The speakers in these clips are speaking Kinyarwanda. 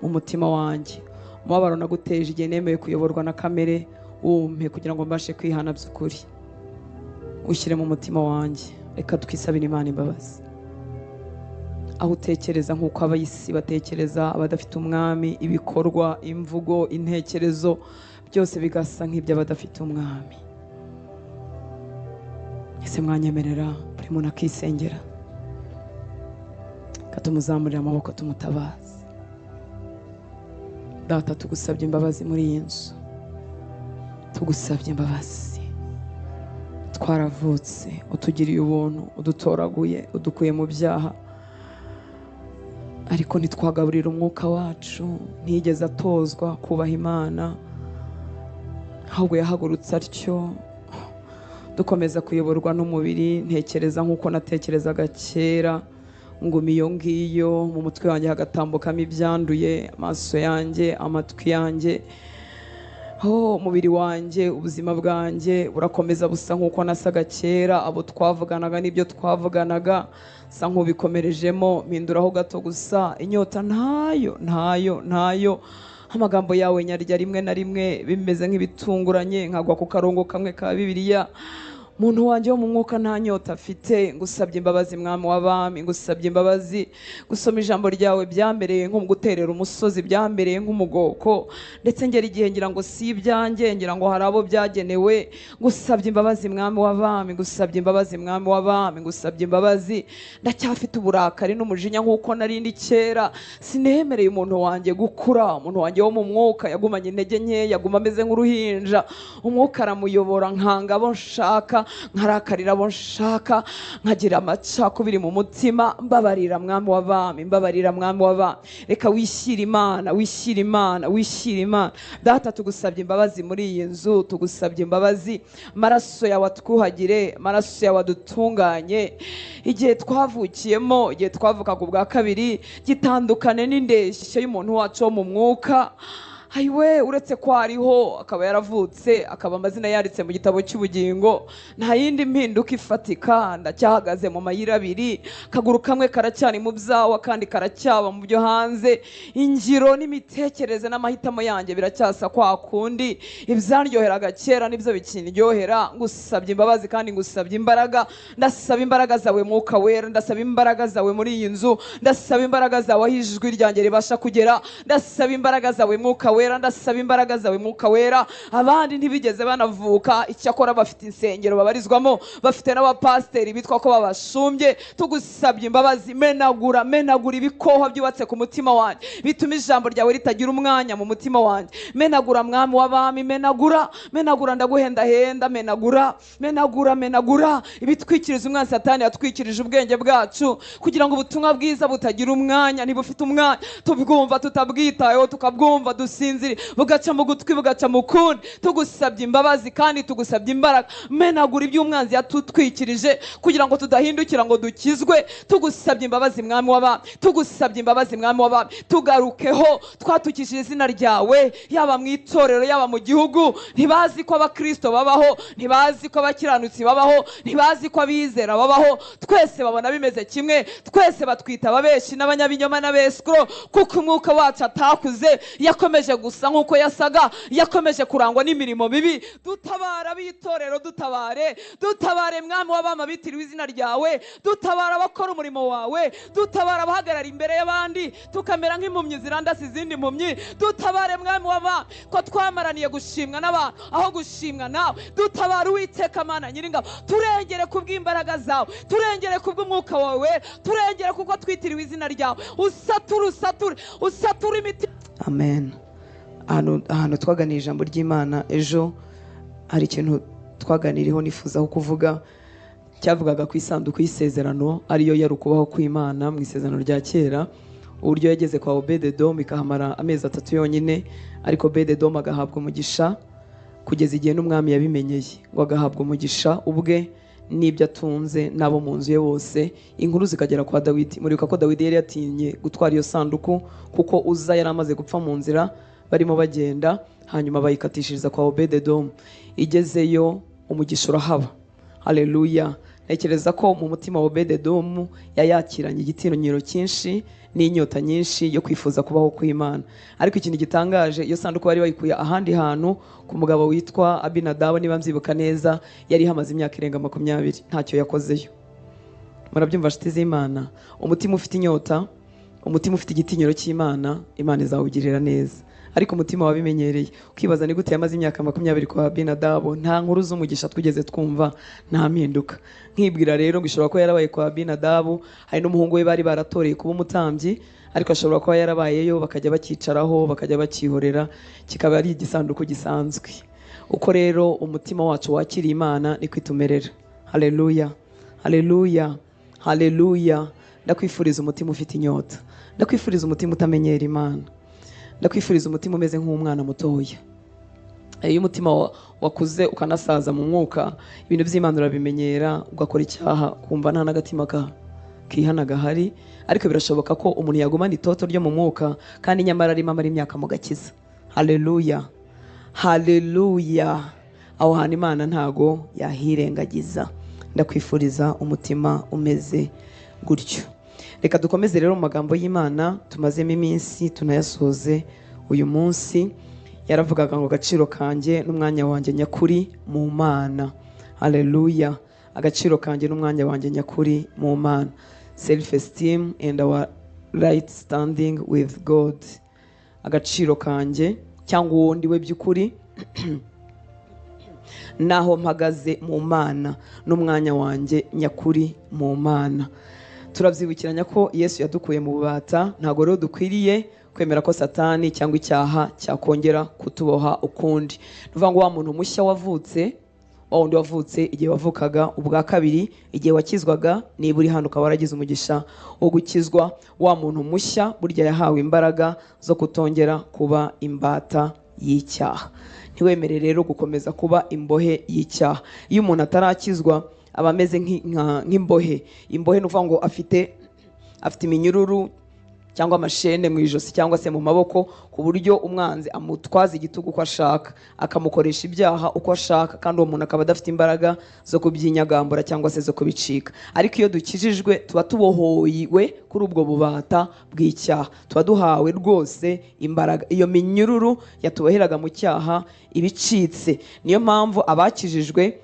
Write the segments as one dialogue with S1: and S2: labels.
S1: Mu mutima wanjye, umubabaro naguteje igihe nemeye kuyoborwa na kamere, wumpe kugira ngo mbashe kwihana by'ukuri, ushyire mu mutima wanjye. Reka twisabire Imana imbabazi. Aho utekereza nk'uko abayisi batekereza, abadafite umwami, ibikorwa, imvugo, intekerezo, byose bigasa nk'iby'abadafite umwami. Ese mwanyemerera buri muntu akisengera? Reka tumuzamurire amaboko tumutabaze. Data, tugusabye imbabazi muri iyi nzu, tugusabye imbabazi. Twaravutse utugiriye ubuntu, udutoraguye, udukuye mu byaha, ariko ntitwagaburira umwuka wacu. Ntiyigeze atozwa kubaha Imana, ahubwo yahagurutse atyo. Dukomeza kuyoborwa n'umubiri. Ntekereza nk'uko natekerezaga kera, nguma iyo ngiyo, mu mutwe wanjye hagatambukamo ibyanduye, amaso yanjye, amatwi yanjye, umubiri wanjye, ubuzima bwanjye burakomeza busa nk'uko nasaga kera. Abo twavuganaga n'ibyo twavuganaga sa nk'ubikomerejemo, mpinduraho gato gusa. Inyota ntayo, ntayo, ntayo. Amagambo yawe nyarya rimwe na rimwe bimeze nk'ibitunguranye, nkagwa ku karongo kamwe ka Bibiliya. Muntu wanjye wo mu mwuka nta nyota afite. Ngusabye imbabazi, Mwami w'abami, ngusabye imbabazi. Gusoma ijambo ryawe byambereye nko guterera umusozi, byambereye nk'umugoko, ndetse ngera igihe ngira ngo si ibyanjye, ngira ngo hari abo byagenewe. Ngusabye imbabazi, Mwami w'abami, ngusabye imbabazi, Mwami w'abami, ngusabye imbabazi. Ndacyafite uburakari n'umujinya nk'uko narindi kera. Sinemereye umuntu wanjye gukura. Umuntu wanjye wo mu mwuka yagumanye intege nke, yaguma ameze nk'uruhinja. Umwuka aramuyobora, nkanga abo nshaka, nkarakarira abo nshaka, nkagira amacakubiri mu mutima. Mbabarira, Mwami w'abami, mbabarira, Mwami w'abami. Reka wishyire Imana, wishyire Imana, wishyire Imana. Data, tugusabye imbabazi muri iyi nzu, tugusabye imbabazi. Amaraso yawe atwuhagire, amaraso yawe adutunganye. Igihe twavukiyemo, igihe twavukaga ubwa kabiri, gitandukane n'indeshyo y'umuntu wacu wo mu mwuka. Ayiwe, uretse ko ariho akaba yaravutse, akaba amazina yanditse mu gitabo cy'ubugingo, nta yindi mpinduka ifatika. Ndacyahagaze mu mayira abiri, akaguru kamwe karacyari mu byawe, akandi karacyaba mu byo hanze. Ingiro n'imitekerereze n'amahitamo yanjye biracyasa kwa kundi. Ibyaryoheraga kera nibyo bikindyohera. Ngusabye imbabazi kandi ngusabye imbaraga. Ndasaba imbaraga zawe, Mwuka Wera, ndasaba imbaraga zawe muri iyi nzu, ndasaba imbaraga zawe aho ijwi ryanjye ribasha kugera, ndasaba imbaraga zawe, Mwuka Wera, ndasaba imbaraga zawe, Mwuka Wera. Abandi ntibigeze banavuka, icyakora bafite insengero babarizwamo, bafite n'abapasiteri bitwa ko babashumbye. Tugusabye imbabazi. Menagura, menagura ibikohwa byubatse ku mutima wanjye, bituma ijambo ryawe ritagira umwanya mu mutima wanjye. Menagura, Mwami w'abami, menagura, menagura, ndaguhendahenda, menagura, menagura, menagura ibitwikiriza umwanzi Satani yatwikirije ubwenge bwacu, kugira ngo ubutumwa bwiza butagira umwanya. Ntibufite umwanya, tubwumva tutabwitayeho, tukabwumva dusinzire, bugaca mu gutwi bugaca mu kundi. Tugusabye imbabazi kandi tugusabye imbaraga. Menagura iby'umwanzi yatutwikirije kugira ngo tudahindukira ngo dukizwe. Tugusabye imbabazi, Mwami w'abami, tugusabye imbabazi, Mwami w'abami. Tugarukeho, twatukishije izina ryawe, yaba mu itorero, yaba mu gihugu. Ntibazi ko abakristo babaho, ntibazi ko abakiranutsi babaho, ntibazi ko abizera babaho. Twese babona bimeze kimwe, twese batwita ababeshi n'abanyabinyoma n'abesikoro, kuko umwuka wacu atakuze, yakomeje gusa nk'uko yasaga, yakomeje kurangwa n'imirimo mibi. Dutabara ab'itorero, dutabare, dutabare, Mwami w'abami, bitiriwe izina ryawe, dutabara abakora umurimo wawe, dutabara abahagarara imbere y'abandi tukamera nk'impumyi zirandasa izindi mpumyi. Dutabare, Mwami w'abami, ko twamaraniye gushimwa n'abantu aho gushimwa nawe. Dutabara, Uwiteka Mana Nyiringabo, turengere kubw'imbaraga zawe, turengere kubw'umwuka wawe, turengere kuko twitiriwe izina ryawe. Usature, usature, usature imiti.
S2: Amen. Ahantu twaganiriye ijambo ry'Imana ejo, hari ikintu twaganiriyeho nifuzaho kuvuga, cyavugaga ku isanduku y'isezerano, ariyo yari ukubaho kw'Imana mu isezerano rya kera, uburyo yageze kwa Obededomu ikahamara amezi 3 yonyine, ariko Obededomu agahabwa umugisha kugeza igihe n'umwami yabimenyeye, ngo agahabwa umugisha ubwe n'ibyo atunze n'abo mu nzu ye bose. Inkuru zikagera kwa Dawidi. Muribuka ko Dawidi yari yatinye gutwara iyo sanduku kuko Uza yari amaze gupfa mu nzira barimo bagenda, hanyuma bayikatishiriza kwa Obededomu. Igezeyo umugisha urahaba. Haleluya.
S1: Ntekereza ko mu mutima wa Obededomu yayakiranye igitinyiro cyinshi n'inyota nyinshi yo kwifuza kubaho kw'Imana. Ariko ikintu gitangaje, iyo sanduku bari bayikuye ahandi hantu ku mugabo witwa Abinadabu, niba mbyibuka neza, yari ihamaze imyaka irenga 20 ntacyo yakozeyo. Murabyumva nshuti z'Imana, umutima ufite inyota, umutima ufite igitinyiro cy'Imana, Imana izawugirira neza. Ariko umutima wabimenyereye, ukibaza ni gute yamaze imyaka 20 kwa Abinadabu, nta nkuru z'umugisha twigeze twumva, nta mpinduka. Nkibwira rero ngo ishobora kuba yarabaye kwa Abinadabu, hari n'umuhungu we bari baratoreye kuba umutambyi, ariko ashobora kuba yarabayeyo bakajya bakicaraho, bakajya bakihorera, kikaba ari igisanduku gisanzwe. Uko rero umutima wacu wakiriye Imana niko itumerera. Haleluya, haleluya, haleluya. Ndakwifuriza umutima ufite inyota, ndakwifuriza umutima utamenyera Imana, ndakwifuriza umutima umeze nk'umwana mutoya. Iyo umutima wakuze ukanasaza mu mwuka, ibintu by'Imana urabimenyera, ugakora icyaha kumva nta n'agatima kihana gahari. Ariko birashoboka ko umuntu yagumana itoto ryo mu mwuka kandi nyamara arimo amara imyaka mu gakiza. Haleluya, haleluya. Aho hantu Imana ntago yahirengagiza. Ndakwifuriza umutima umeze gutyo. Reka dukomeze rero mu magambo y'Imana tumazemo iminsi, tunayasoze uyu munsi. Yaravugaga ngo agaciro kanjye n'umwanya wanjye nyakuri mu Mana. Haleluya, agaciro kanjye n'umwanya wanjye nyakuri mu Mana. Self esteem and our right standing with God. Agaciro kanjye cyangwa uwo ndi we by'ukuri naho mpagaze mu Mana n'umwanya wanjye nyakuri mu Mana. Turabyibukiranya ko Yesu yadukuye mu bubata, ntago rero dukwiriye kwemera ko Satani cyangwa icyaha cyakongera kutuboha ukundi. Nuvuga ngo wa muntu mushya wavutse, wa wundi wavutse igihe wavukaga ubwa kabiri, igihe wakizwaga, niba uri hano ukaba waragize umugisha wo gukizwa, wa muntu mushya burya yahawe imbaraga zo kutongera kuba imbata y'icyaha. Ntiwemere rero gukomeza kuba imbohe y'icyaha. Iyo umuntu atarakizwa aba ameze nk'imbohe. Imbohe ni ukuvuga ngo afite iminyururu cyangwa amashene mu ijosi cyangwa se mu maboko, ku buryo umwanzi amutwaza igitugu uko ashaka, akamukoresha ibyaha uko ashaka, kandi uwo muntu akaba adafite imbaraga zo kubyinyagambura cyangwa se zo kubicika. Ariko iyo dukijijwe tuba tubohowe kuri ubwo bubata bw'icyaha, tuba duhawe rwose imbaraga. Iyo minyururu yatuboheraga mu cyaha ibicitse. Niyo mpamvu abakijijwe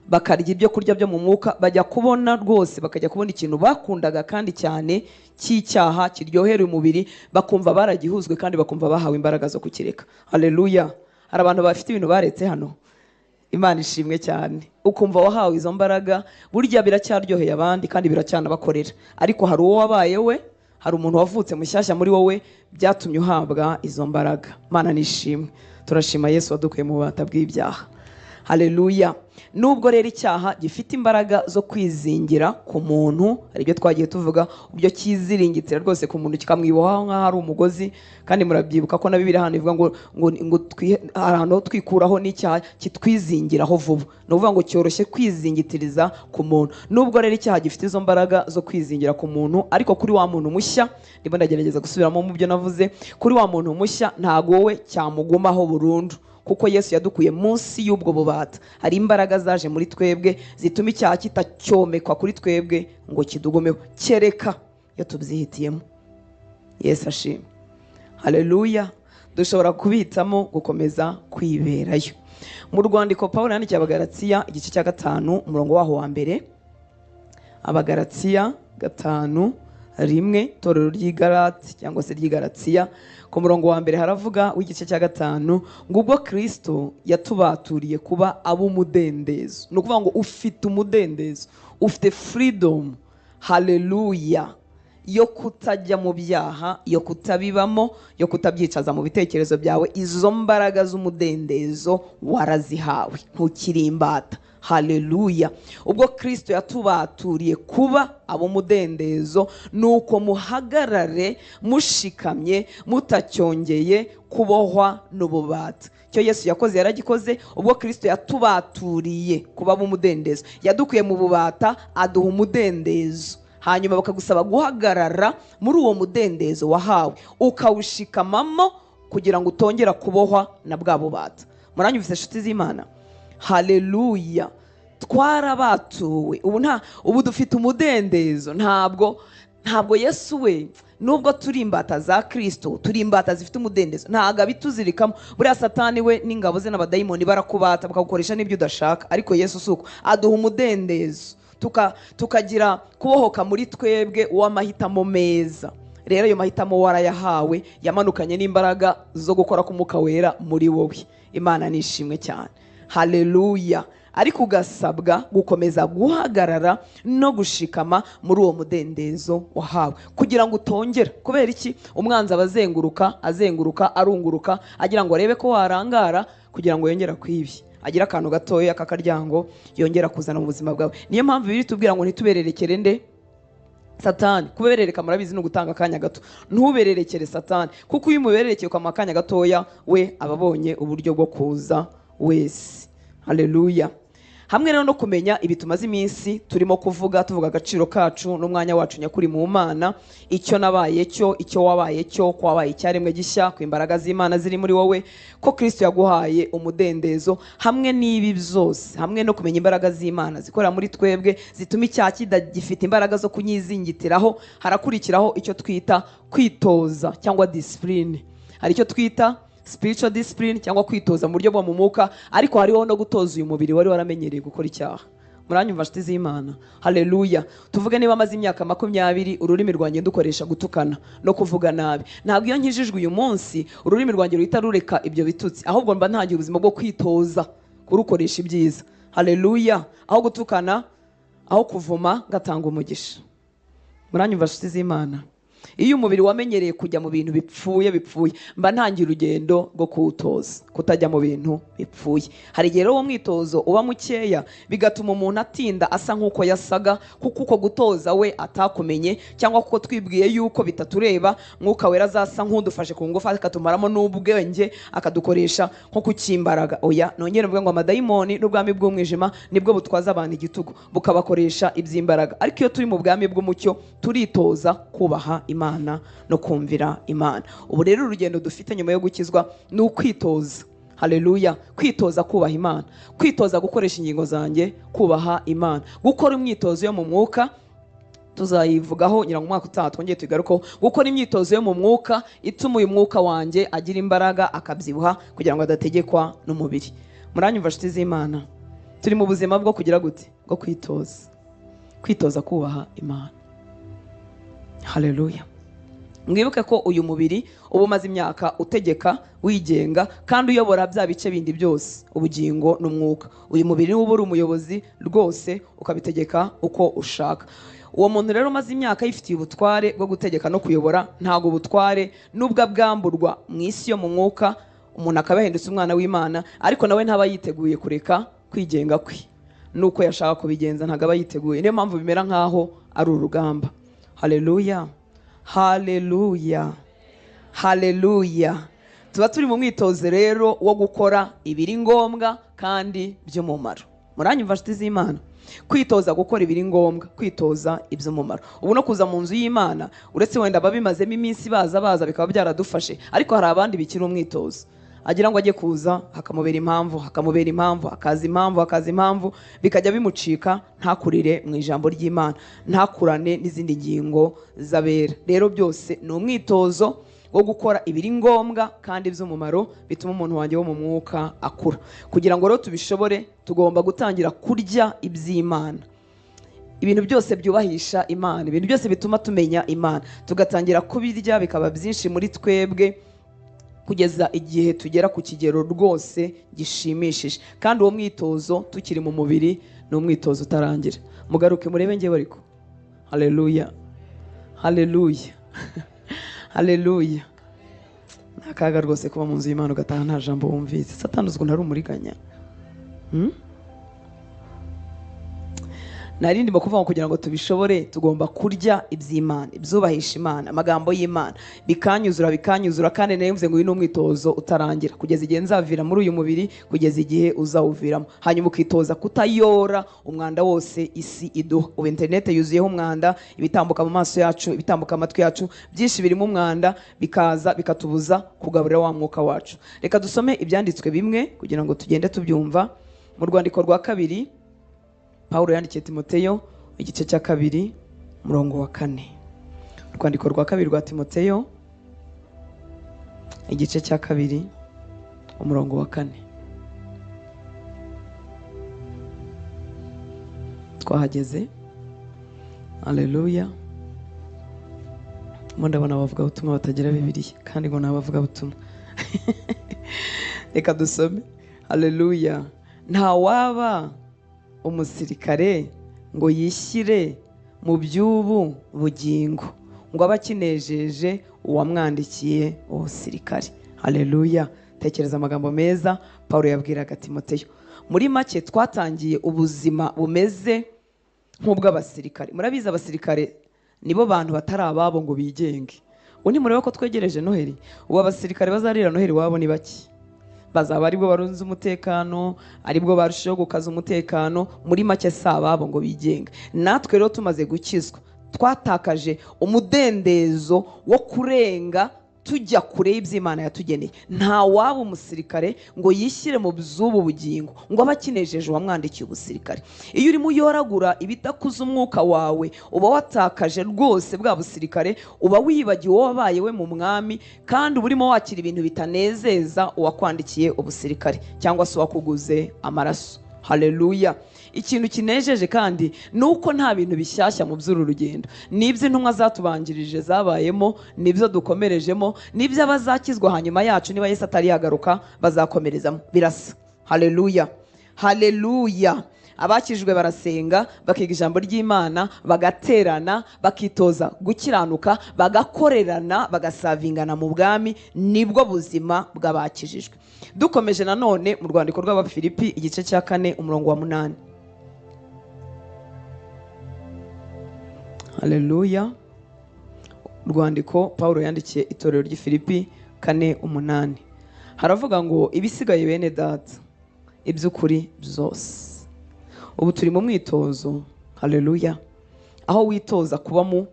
S1: bakarya ibyo kurya byo mu mwuka bajya kubona rwose, bakajya kubona ikintu bakundaga kandi cyane cy'icyaha kiryohera umubiri, bakumva baragihuzwe kandi bakumva bahawe imbaraga zo kukireka. Haleluya. Hari abantu bafite ibintu baretse hano, Imana ishimwe cyane. Ukumva wahawe izo mbaraga, burya biracyaryoheye abandi kandi biracyanabakorera, ariko hari uwo wabaye we, hari umuntu wavutse mushyashya muri wowe, byatumye uhabwa izo mbaraga. Imana nishimwe. Turashima Yesu wadukuye mu bubata bw'ibyaha. Haleluya. Nubwo rero icyaha gifite imbaraga zo kwizingira ku muntu, hari ibyo twagiye tuvuga, ubyo kiziringitira rwose ku muntu kikamwibohaho nk'aho ari umugozi. Kandi murabyibuka ko na Bibiliya hano ivuga ngo ngo ahantu twikuraho n'icyaha kitwizingiraho vuba. Ni ukuvuga ngo cyoroshye kwizingitiriza ku muntu. Nubwo rero icyaha gifite izo mbaraga zo kwizingira ku muntu, ariko kuri wa muntu mushya, ndimo ndagerageza gusubiramo mu byo navuze, kuri wa muntu mushya ntago we cyamugumaho burundu, kuko Yesu yadukuye munsi y'ubwo bubata. Hari imbaraga zaje muri twebwe zituma icyaha kitacyomekwa kuri twebwe ngo kidugumeho, kereka iyo tubyihitiyemo. Yesu ashimwe. Haleluya. Dushobora kubitamo gukomeza kwiberayo. Mu rwandiko Pawulo yandikiye Abagalatsiya igice cya 5 umurongo waho wa mbere, Abagalatsiya 5:1, itorero ry'Igalati cyangwa se ry'Igalatsiya, ku murongo wa mbere haravuga w'igice cya 5 ngo ubwo Kristo yatubaturiye kuba ab'umudendezo. Ni ukuvuga ngo ufite umudendezo, ufite freedom. Haleluya. Yo kutajya mu byaha, yo kutabibamo, yo kutabyicaza mu bitekerezo byawe. Izo mbaraga z'umudendezo warazihawe, ntukiri imbata. Haleluya. Ubwo Kristo yatubaturiye kuba ab'umudendezo, nuko muhagarare mushikamye, mutacyongeye kubohwa n'ububata. Icyo Yesu yakoze yaragikoze. Ubwo Kristo yatubaturiye kuba ab'umudendezo, yadukuye mu bubata aduha umudendezo. Hanyuma bakagusaba guhagarara muri uwo mudendezo wahawe, ukawushikamamo kugira ngo utongera kubohwa na bwa bubata. Muranyumvise nshuti z'Imana? Haleluya.
S2: Twarabatuwe ubu dufite umudendezo. Ntabwo Yesu we, nubwo turi imbata za Kristo, turi imbata zifite umudendezo, ntabwo abituzirikamo. Buriya Satani we n'ingabo ze n'abadayimoni barakubata bakagukoresha n'ibyo udashaka, ariko Yesu si uko, aduha umudendezo, tukagira kubohoka muri twebwe uw'amahitamo meza. Rero ayo mahitamo warayahawe, yamanukanye n'imbaraga zo gukora k'Umwuka Wera muri wowe. Imana nishimwe cyane, haleluya. Ariko ugasabwa gukomeza guhagarara no gushikama muri uwo mudendezo wahawe kugira ngo utongera. Kubera iki? Umwanzi aba azenguruka arunguruka agira ngo arebe ko warangara, kugira ngo yongera kwibi, agira akantu gatoya k'akaryango yongera kuzana mu buzima bwawe. Niyo mpamvu Bibiliya itubwira ngo ntitubererekere nde? Satani. Kuberereka murabizi ni ugutanga akanya gato. Ntubererekere Satani, kuko iyo umubererekeye ukamuha akanya gatoya, we aba abonye uburyo bwo kuza wese. Haleluya. Hamwe rero no kumenya ibi tumaze iminsi turimo kuvuga, tuvuga agaciro kacu n'umwanya wacu nyakuri mu Mana, icyo nabaye cyo, icyo wabaye cyo, ko wabaye icyaremwe gishya, ku imbaraga z'Imana ziri muri wowe, ko Kristo yaguhaye umudendezo. Hamwe n'ibi byose, hamwe no kumenya imbaraga z'Imana zikorera muri twebwe, zituma icyaha kidagifite imbaraga zo kunyizingitiraho, harakurikiraho icyo twita kwitoza cyangwa discipline. Hari icyo twita spiritual discipline cyangwa kwitoza mu buryo bwo mu mwuka, ariko hariho no gutoza uyu mubiri wari waramenyereye gukora icyaha. Muranyumva nshuti z'Imana? Haleluya. Tuvuge niba amaze imyaka 20 ururimi rwanjye ndukoresha gutukana no kuvuga nabi, ntabwo iyo nkijijwe uyu munsi ururimi rwanjye ruhita rureka ibyo bitutsi, ahubwo mba ntangiye ubuzima bwo kwitoza kurukoresha ibyiza. Haleluya. Aho gutukana, aho kuvuma, ngatanga umugisha. Muranyumva nshuti z'Imana? Iyo umubiri wamenyereye kujya mu bintu bipfuye, mba ntangiye urugendo rwo kuwutoza kutajya mu bintu bipfuye. Hari igihe rero uwo mwitozo uba mukeya, bigatuma umuntu atinda asa nk'uko yasaga, kuko uko gutoza we atakumenye, cyangwa kuko twibwiye yuko bitatureba. Mwuka Wera azasa nk'udufashe ku ngufu, akatumaramo n'ubwenge, akadukoresha nko kukimbaraga. Oya, nongere mvuge ngo amadayimoni n'ubwami bw'umwijima nibwo butwaza abantu igitugu, bukabakoresha iby'imbaraga. Ariko iyo turi mu bwami bw'umucyo, turitoza kubaha Imana no kumvira Imana. Ubu rero urugendo dufite nyuma yo gukizwa ni ukwitoza. Haleluya. Kwitoza kubaha Imana, kwitoza gukoresha ingingo zanjye kubaha Imana, gukora imyitozo yo mu mwuka, tuzayivugaho ngira ngo umwaka utaha twongeye tugaruko, gukora imyitozo yo mu mwuka ituma uyu mwuka wanjye agira imbaraga akabyibuha kugira ngo adategekwa n'umubiri. Muranyumva nshuti z'Imana? Turi mu buzima bwo kugira gute? Bwo kwitoza, kwitoza kubaha Imana. Haleluya. Mwibuke ko uyu mubiri uba umaze imyaka utegeka, wigenga, kandi uyobora bya bice bindi byose, ubugingo n'umwuka. Uyu mubiri uba uri umuyobozi rwose, ukabitegeka uko ushaka. Uwo muntu rero umaze imyaka yifitiye ubutware bwo gutegeka no kuyobora, ntabwo ubutware nubwo bwamburwa mu isi yo mu mwuka, umuntu akaba yahindutse umwana w'Imana, ariko nawe ntaba yiteguye kureka kwigenga kwe nuko yashaka kubigenza, ntabwo aba yiteguye. Niyo mpamvu bimera nkaho ari urugamba. Haleluya. Haleluya. Haleluya. Tuba turi mu mwitozo rero wo gukora ibiri ngombwa kandi by'umumaro. Muranyumva nshuti z'Imana? Kwitoza gukora ibiri ngombwa, kwitoza iby'umumaro. Ubu no kuza mu nzu y'Imana, uretse wenda ababimazemo iminsi baza bikaba byaradufashe, ariko hari abandi bikiri umwitozo. Agira ngo ajye kuza hakamubera impamvu, hakamubera impamvu, hakaza impamvu, hakaza impamvu, bikajya bimucika, ntakurire mu ijambo ry'Imana, ntakurane n'izindi ngingo z'abera. Rero byose ni umwitozo wo gukora ibiri ngombwa kandi by'umumaro, bituma umuntu wanjye wo mu mwuka akura. Kugira ngo rero tubishobore, tugomba gutangira kurya iby'Imana, ibintu byose byubahisha Imana, ibintu byose bituma tumenya Imana, tugatangira kubirya bikaba byinshi muri twebwe, kugeza igihe tugera ku kigero rwose gishimishije. Kandi uwo mwitozo tukiri mu mubiri ni umwitozo utarangira. Mugaruke murebe ngewe ariko. Haleluya. Haleluya. Haleluya. Nta kaga rwose kuba mu nzu y'Imana ugataha nta jambo wumvise. Satani uzi ukuntu ari umuriganya. Nari ndimo kuvuga kugira ngo tubishobore tugomba kurya iby'Imana, ibyubahisha Imana, amagambo y'Imana, bikanyuzura bikanyuzura. Kandi nayo mvuze ngo uyu ni umwitozo utarangira kugeza igihe nzavira muri uyu mubiri, kugeza igihe uzawuviramo. Hanyuma ukitoza kutayora umwanda wose isi iduha. Ubu internet yuzuyeho umwanda, ibitambuka mu maso yacu, ibitambuka amatwi yacu, byinshi birimo umwanda, bikaza bikatubuza kugaburira wa mwuka wacu. Reka dusome ibyanditswe bimwe kugira ngo tugende tubyumva. Mu rwandiko rwa kabiri Pawulo yandikiye Timoteyo igice cya 2 umurongo wa 4. Urwandiko rwa 2 rwa Timoteyo igice cya 2 umurongo wa 4. Twahageze. Haleluya. Ndabona abavuga butumwa batagira Bibiliya kandi ngo nabavuga butumwa. Reka dusome. Haleluya. Nta waba umusirikare ngo yishyire mu by'ubu bugingo ngo abe akinejeje uwamwandikiye ubusirikare. Haleluya. Tekereza amagambo meza Paulo yabwiraga Timoteyo. Muri make twatangiye ubuzima bumeze nk'ubw'abasirikare. Murabizi abasirikare nibo bantu batari ababo ngo bigenge. Ubu ntimureba ko twegereje Noheli? Ubu abasirikare bazarira Noheli wabo ni bake. Bazaba aribwo barunze umutekano, aribwo barushaho gukaza umutekano. Muri make si ababo ngo bigenge. Natwe rero tumaze gukizwa twatakaje umudendezo wo kurenga tujya kure y'iby'Imana yatugeneye. Nta waba umusirikare ngo yishyire mu by'ubu bugingo ngo abe akinejeje uwamwandikiye ubusirikare. Iyo urimo uyoragura ibidakuza umwuka wawe uba watakaje rwose bwa busirikare, uba wibagiwe uwo wabaye we mu mwami, kandi uba urimo wakira ibintu bitanezeza uwakwandikiye ubusirikare cyangwa se uwakuguze amaraso. Haleluya. Ikintu kinejeje kandi nuko nta bintu bishyashya mu by'uru rugendo. Nibyo intumwa zatubanjirije zabayemo, nibyo dukomerejemo, nibyo abazakizwa hanyuma yacu niba Yesu atari yagaruka bazakomerezamo. Birasa. Haleluya. Haleluya. Abakijwe barasenga, bakiga ijambo ry'Imana, bagaterana, bakitoza gukiranuka, bagakorerana, bagasavingana mu bwami. Nibwo buzima bw'abakijijwe. Dukomeje nanone mu rwandiko rw'Abafilipi igice cya 4 umurongo wa 8. Haleluya. Urwandiko Paulo yandikiye itorero ry'i Filipi 4:8. Haravuga ngo ibisigaye bene data iby'ukuri byose. Ubu turi mu mwitozo. Haleluya. Aho witoza kuba mu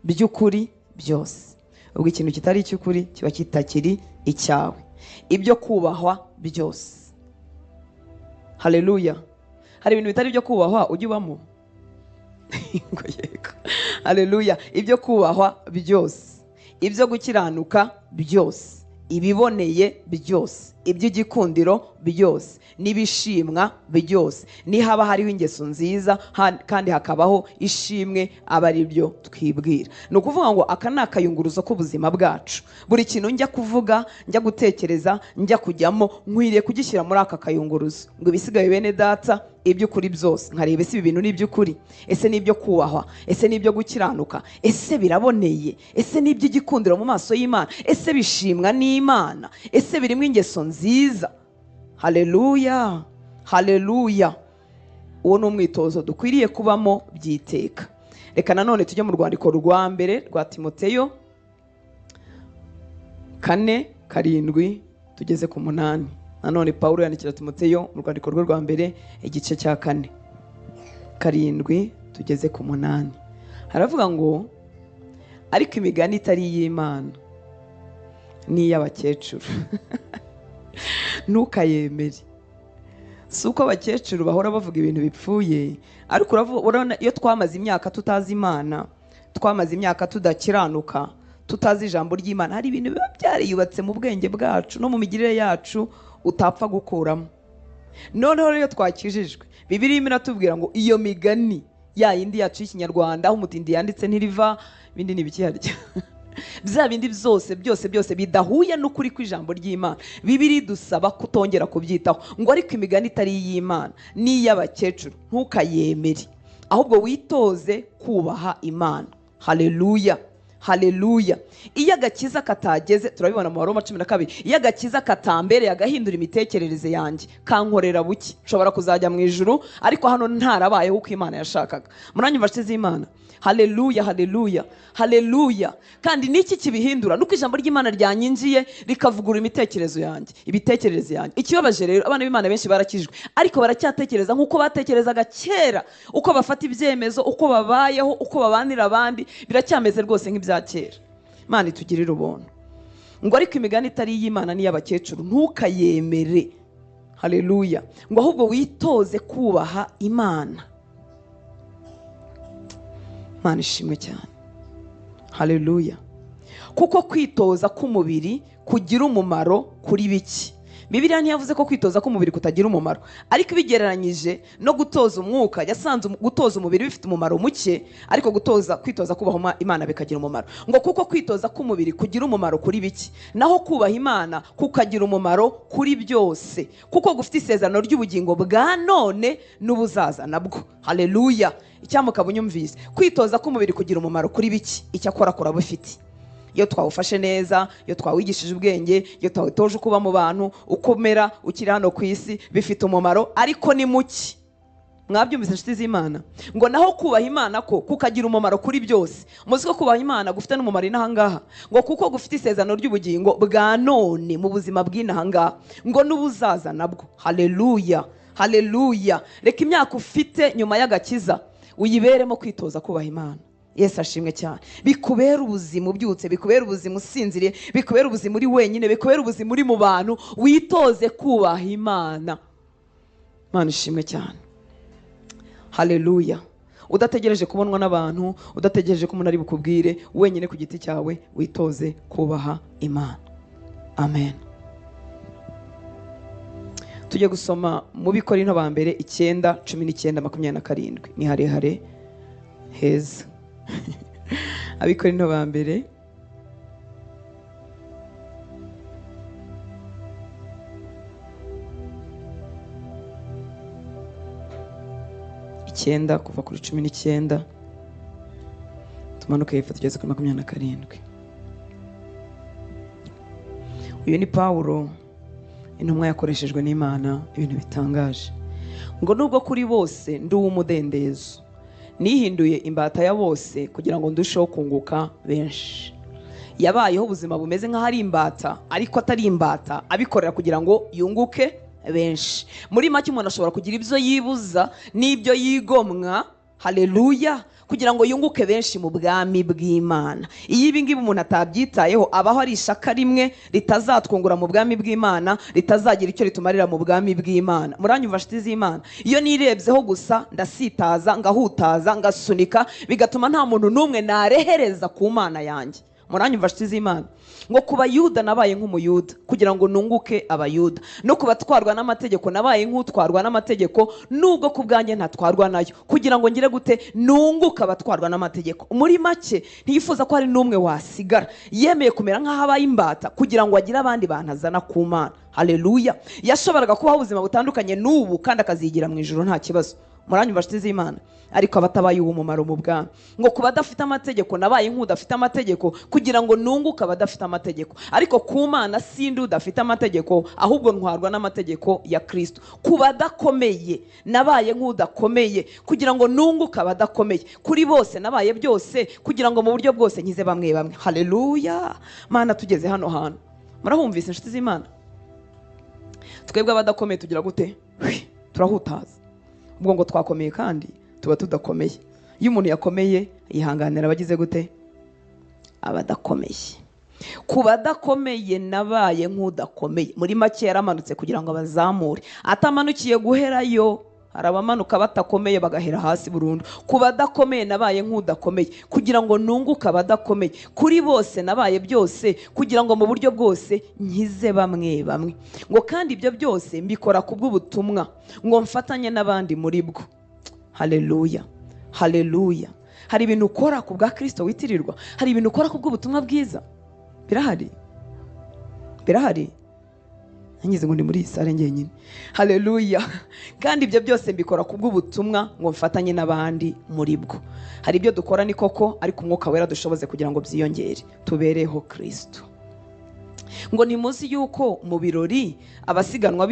S2: by'ukuri byose. Ubwo ikintu kitari icy'ukuri kiba kitakiri icyawe. Ibyo kubahwa byose. Haleluya. Hari ibintu bitari byo kubahwa ujya ubamo? Ngo yego. Haleluya. Ibyo kubahwa byose, ibyo gukiranuka byose, ibiboneye byose, iby'igikundiro byose, n'ibishimwa byose. Nihaba hariho ingeso nziza kandi hakabaho ishimwe, aba ari byo twibwira. Ni ukuvuga ngo aka ni akayunguruzo k'ubuzima bwacu. Buri kintu njya kuvuga, njya gutekereza, njya kujyamo, nkwiriye kugishyira muri aka kayunguruzo. Ngo ibisigaye bene data iby'ukuri byose, nkareba ese ibi bintu ni iby'ukuri, ese ni ibyo kubahwa, ese ni ibyo gukiranuka, ese biraboneye, ese ni iby'igikundiro mu maso y'Imana, ese bishimwa n'Imana, ese birimo ingeso nziza. Haleluya. Haleluya. Uwo ni umwitozo dukwiriye kubamo byiteka. Reka nanone tujye mu rwandiko rwa mbere rwa Timoteyo 4:7 tugeze ku 8. Nanone Paulo yandikira Timoteyo mu rwandiko rwe rwa mbere igice cya 4:7 tugeze ku 8. Haravuga ngo ariko imigani itari iy'Imana ni iy'abakecuru. Ntukayemere. Si uko abakecuru bahora bavuga ibintu bipfuye, ariko urabona iyo twamaze imyaka tutazi Imana, twamaze imyaka tudakiranuka, tutazi ijambo ry'Imana, hari ibintu biba byariyubatse mu bwenge bwacu no mu migirire yacu utapfa gukuramo. Noneho rero twakijijwe, Bibiliya iratubwira ngo iyo migani ya yindi yacu y'Ikinyarwanda aho umutindi yanditse ntiriva, ibindi ni bikiharya. Bya bindi byose byose byose bidahuye n'ukuri kw'ijambo ry'Imana, Bibiliya idusaba kutongera kubyitaho. Ngo ariko imigani itari iy'Imana n'iy'abakecuru ntukayemere, ahubwo witoze kubaha Imana. Haleluya. Haleluya. Iyo agakiza katageze, turabibona mu Baroma 12, iyo agakiza katambereye agahindura imitekerereze yanjye, kankorera buke, nshobora kuzajya mu ijuru ariko hano ntarabayeho uko Imana yashakaga. Muranyumva nshuti z'Imana? Haleluya, haleluya, haleluya. Kandi niki kibihindura? Nuko ijambo ry'Imana ryanyinjiye rikavugura imitekerezo yanjye, ibitekerezo yanjye. Ikibabaje rero, abana b'Imana benshi barakijwe ariko baracyatekereza nkuko batekerezaga kera. Uko bafata ibyemezo, uko babayeho, uko babanira abandi, biracyameze rwose nk'ibya kera. Imana itugirire ubuntu. Ngo ariko imigani itari iy'Imana n'iy'abakecuru ntukayemere. Haleluya. Ngo ahubwo witoze kubaha Imana. Mana ishimwe cyane. Haleluya. Kuko kwitoza k'umubiri kugira umumaro kuri biki. Bibiliya ntiyavuze ko kwitoza k'umubiri kutagira umumaro, ariko ibigereranyije no gutoza umwuka, yasanze gutoza umubiri bifite umumaro muke, ariko gutoza kwitoza kubaha Imana bikagira umumaro. Ngo kuko kwitoza k'umubiri kugira umumaro kuri biki, naho kubaha Imana kukagira umumaro kuri byose, kuko gufite isezerano ry'ubugingo bwa none n'ubuzaza nabwo. Haleluya. Icyamuka bunyumvise, kwitoza k'umubiri kugira umumaro kuri biki, icyakora kurabufite. Iyo twawufashe neza, iyo twawigishije ubwenge, iyo twawutoje kuba mu bantu, ukomera ukiri hano ku isi, bifite umumaro, ariko ni muke. Mwabyumvise inshuti z'Imana? Ngo naho kubaha Imana ko kukagira umumaro kuri byose. Muzi ko kubaha Imana gufite n'umumaro inahangaha, ngo kuko gufite isezerano ry'ubugingo bwa none mu buzima bw'inahangaha, ngo n'ubuzaza nabwo. Haleluya, haleluya. Reka imyaka ufite nyuma y'agakiza uyiberemo kwitoza kubaha Imana. Yesu ashimwe cyane. Bikubera ubuzima ubyutse, bikubera ubuzima usinziriye, bikubera ubuzima uri wenyine, bikubera ubuzima uri mu bantu, witoze kubaha Imana. Imana ishimwe cyane. Haleluya. Udategereje kubonwa n'abantu, udategereje ko umuntu ari bukubwire, wenyine ku giti cyawe witoze kubaha Imana. Amen. Tujye gusoma mu Bikorinto ba mbere 9 19 27. Ni harehare heza. Abikorinto ba mbere 9 kuva kuri 19 tumanuke hepfo tugeze kuri 27. Uyu ni Pawulo, intumwa yakoreshejwe n'Imana ibintu bitangaje. Ngo nubwo kuri bose ndi uw'umudendezo, nihinduye imbata ya bose kugira ngo ndusheho kunguka benshi. Yabayeho ubuzima bumeze nk'aho ari imbata, ariko atari imbata, abikorera kugira ngo yunguke benshi. Muri make umuntu ashobora kugira ibyo yibuza n'ibyo yigomwa, haleluya, kugira ngo yunguke benshi mu bwami bw'Imana. Iyo ibi ngibi umuntu atabyitayeho, abaho ari ishaka rimwe ritazatwungura mu bwami bw'Imana, ritazagira icyo ritumarira mu bwami bw'Imana. Muranyumva nshuti z'Imana? Iyo nirebyeho gusa ndasitaza, ngahutaza, ngasunika, bigatuma nta muntu n'umwe narehereza ku Mana yanjye. Muranyumva nshuti z'Imana? Ngo ku Bayuda nabaye nk'umuyuda kugira ngo nunguke Abayuda, no ku batwarwa n'amategeko nabaye nk'utwarwa n'amategeko, nubwo ku bwanjye ntatwarwa nayo, kugira ngo ngire gute? Nunguke abatwarwa n'amategeko. Muri make ntiyifuza ko hari n'umwe wasigara, yemeye kumera nk'aho abaye imbata kugira ngo agire abandi bantu azana ku Mana. Haleluya. Yashoboraga kubaho ubuzima butandukanye n'ubu kandi akazigira mu ijuru nta kibazo. Muranyumva nshuti z'Imana? Ariko abatabaye uwo mumaro mu bwami. Ngo ku badafite amategeko nabaye nk'udafite amategeko kugira ngo nunguke abadafite amategeko, ariko ku Mana sindi udafite amategeko, ahubwo ntwarwa n'amategeko ya Kristo. Ku badakomeye nabaye nk'udakomeye kugira ngo nunguke abadakomeye, kuri bose nabaye byose kugira ngo mu buryo bwose nkize bamwe bamwe. Haleluya. Mana, tugeze hano hantu. Murahumvise inshuti z'Imana? Twebwe abadakomeye tugira gute? Turahutaza. Ubwo ngo twakomeye kandi tuba tudakomeye. Iyo umuntu yakomeye yihanganira abagize gute? Abadakomeye. Ku badakomeye nabaye nk'udakomeye. Muri make yaramanutse kugira ngo abazamure, atamanukiye guherayo. Hari abamanuka batakomeye bagahera hasi burundu. Ku badakomeye nabaye nk'udakomeye kugira ngo nunguke abadakomeye, kuri bose nabaye byose kugira ngo mu buryo bwose nkize bamwe bamwe. Ngo kandi ibyo byose mbikora kubw'ubutumwa, ngo mfatanye n'abandi muri bwo. Haleluya, haleluya. Hari ibintu ukora ku bwa Kristo witirirwa, hari ibintu ukora ku bw'ubutumwa bwiza. Birahari, birahari. Ngize ngo ndi muri sare ngenyine. Haleluya. Kandi ibyo byose mbikora kubw'ubutumwa ngo mfatanye n'abandi muri bwo. Hari ibyo dukora ni koko, ariko umwuka wera dushoboze kugira ngo byiyongere, tubereho Kristo. Ngo ntimuzi yuko mu birori abasiganwa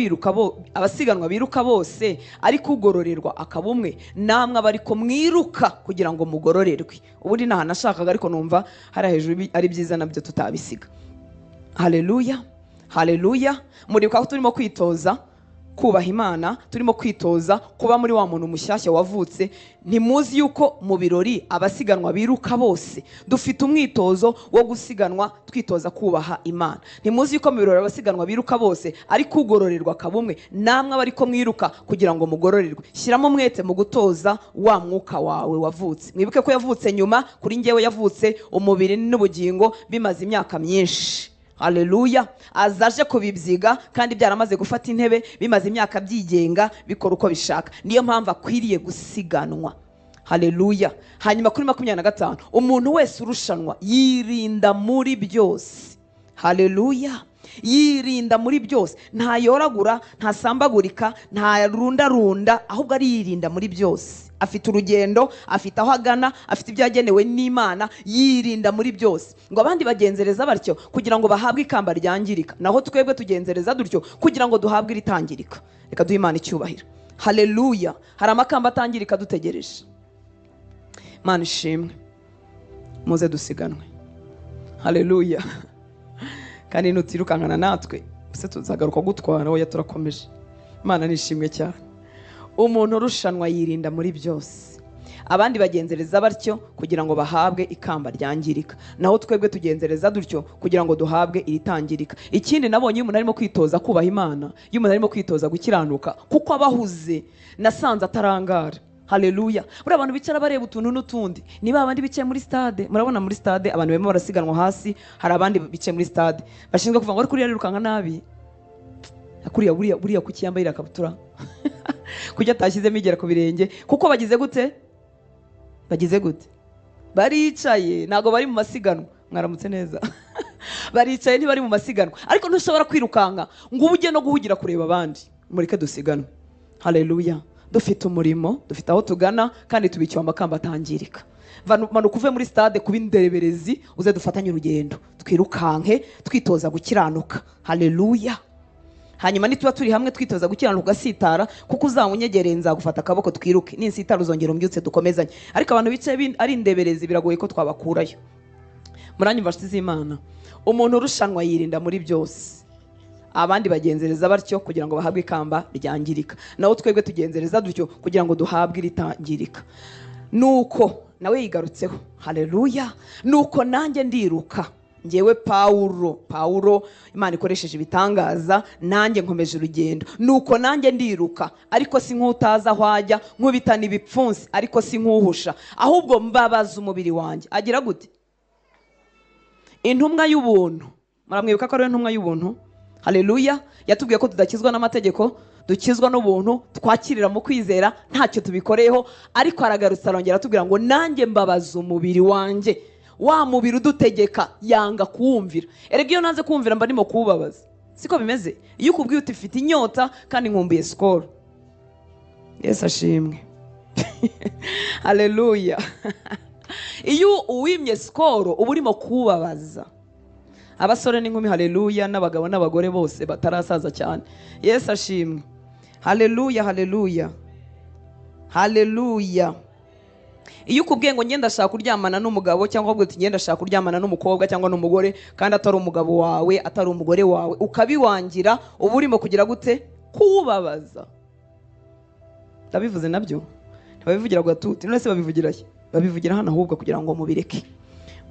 S2: biruka bose, ariko ugororerwa akaba umwe, namwe abariko mwiruka kugira ngo mugororerwe. Ubundi nta nashakaga, ariko numva hari hejuru ari byiza nabyo tutabisiga. Haleluya, haleluya. Muribuka ko turimo kwitoza
S1: kubaha Imana, turimo kwitoza kuba muri wa muntu mushyashya wavutse. Ntimuzi yuko mu birori abasiganwa biruka bose? Dufite umwitozo wo gusiganwa twitoza kubaha Imana. Ntimuzi yuko mu birori abasiganwa biruka bose, ariko ugororerwa akaba umwe? Namwe aba ariko mwiruka kugira ngo mugororerwe. Shyiramo umwete mu gutoza wa mwuka wawe wavutse. Mwibuke ko yavutse nyuma, kuri njyewe yavutse umubiri n'ubugingo bimaze imyaka myinshi. Haleluya. Azaje kubibyiga kandi byaramaze gufata intebe, bimaze imyaka byigenga bikora uko bishaka. Niyo mpamvu akwiriye gusiganwa. Haleluya. Hanyuma kuri 25, umuntu wese urushanwa yirinda muri byose. Haleluya. Yirinda muri byose, ntayoragura, ntasambagurika, ntarundarunda, ahubwo aririnda muri byose. Afite urugendo, afite aho agana, afite ibyo yagenewe n'Imana, yirinda muri byose. Ngo abandi bagenzereza batyo kugira ngo bahabwe ikamba ryangirika, naho twebwe tugenzereza dutyo kugira ngo duhabwe iritangirika. Reka duhe Imana icyubahiro. Haleluya. Hari amakamba atangirika dutegereje. Imana ishimwe. Muze dusiganwe. Haleluya. Kandi nutirukankana natwe se tuzagaruka gutwara, oya turakomeje. Imana nishimwe cyane. Umuntu urushanwa yirinda muri byose. Abandi bagenzereza batyo kugira ngo bahabwe ikamba ryangirika, naho twebwe tugenzereza dutyo kugira ngo duhabwe iritangirika. Ikindi nabonye, iyo umuntu arimo kwitoza kubaha Imana, iyo umuntu arimo kwitoza gukiranuka, kuko abahuze nasanze atarangara. Haleluya. Buriya abantu bicara bareba utuntu n'utundi, niba abandi bicaye muri stade, murabona muri stade abantu barimo barasiganwa hasi, hari abandi bicaye muri stade bashinzwe kuvuga ngo ariko uriya arirukanka nabi, kuriya buriya buriya kuki yambaye ikabutura, kuki atashyizemo igera ku birenge, kuko bagize gute? Bagize gute? Baricaye, ntabwo bari mu masiganwa. Mwaramutse neza. Baricaye ntibari mu masiganwa, ariko ntushobora kwirukanka ngo ujye no guhugira kureba abandi. Mureke dusiganwe. Haleluya. Dufite umurimo, dufite aho tugana, kandi tubikiwe amakamba atangirika. Manuka uve muri stade kuba indereberezi, uze dufatanye urugendo, twirukanke twitoza gukiranuka. Haleluya. Hanyuma nituba turi hamwe twitoza gukiranuka ugasitara, kuko uzawunyegereye nzagufata akaboko twiruke, ninsitara uzongera umbyutse dukomezanye. Ariko abantu bicaye ari indeberezi biragoye ko twabakurayo. Muranyumva nshuti z'Imana? Umuntu urushanwa yirinda muri byose. Abandi bagenzereza batyo kugira ngo bahabwe ikamba ryangirika, naho twebwe tugenzereza dutyo kugira ngo duhabwe iritangirika. Nuko nawe yigarutseho. Haleluya. Nuko nanjye ndiruka, ngewe Paulo Imana ikoresheje ibitangaza, nanjye nkomeje urugendo. Nuko nanjye ndiruka, ariko si nk'utaza aho ajya, nkubitana ibipfunsi, ariko si nk'uhusha, ahubwo mbabaza umubiri wanjye. Agira gute? Intumwa y'ubuntu. Muramwibuka ko ari intumwa y'ubuntu? Haleluya. Yatubwiye ko tudakizwa n'amategeko, dukizwa n'ubuntu, twakirira mu kwizera, ntacyo tubikoreyeho. Ariko aragarutse arongera atubwira ngo nanjye mbabaza umubiri wanjye. Wa mubiri udutegeka yanga kuwumvira. Erega iyo nanze kuwumvira mba ndimo kuwubabaza. Siko bimeze? Iyo ukubwiye uti mfite inyota kandi nkumbuye Skol. Yesu ashimwe. Haleluya. Iyo uwimye Skol uba urimo kuwubabaza. Abasore n'inkumi, haleluya, n'abagabo n'abagore bose batarasaza cyane. Yesu ashimwe. Haleluya, haleluya. Haleluya. Iyo ukubwiye ngo ngenda ashaka kuryamana n'umugabo, cyangwa uti ngenda ashaka kuryamana n'umukobwa cyangwa n'umugore, kandi atari umugabo wawe, atari umugore wawe, ukabiwangira, uba urimo kugira gute? Kubabaza. Ndabivuze nabyo ntibabivugira gatuti, none se babivugira he? Babivugira hano ahubwo kugira ngo mubireke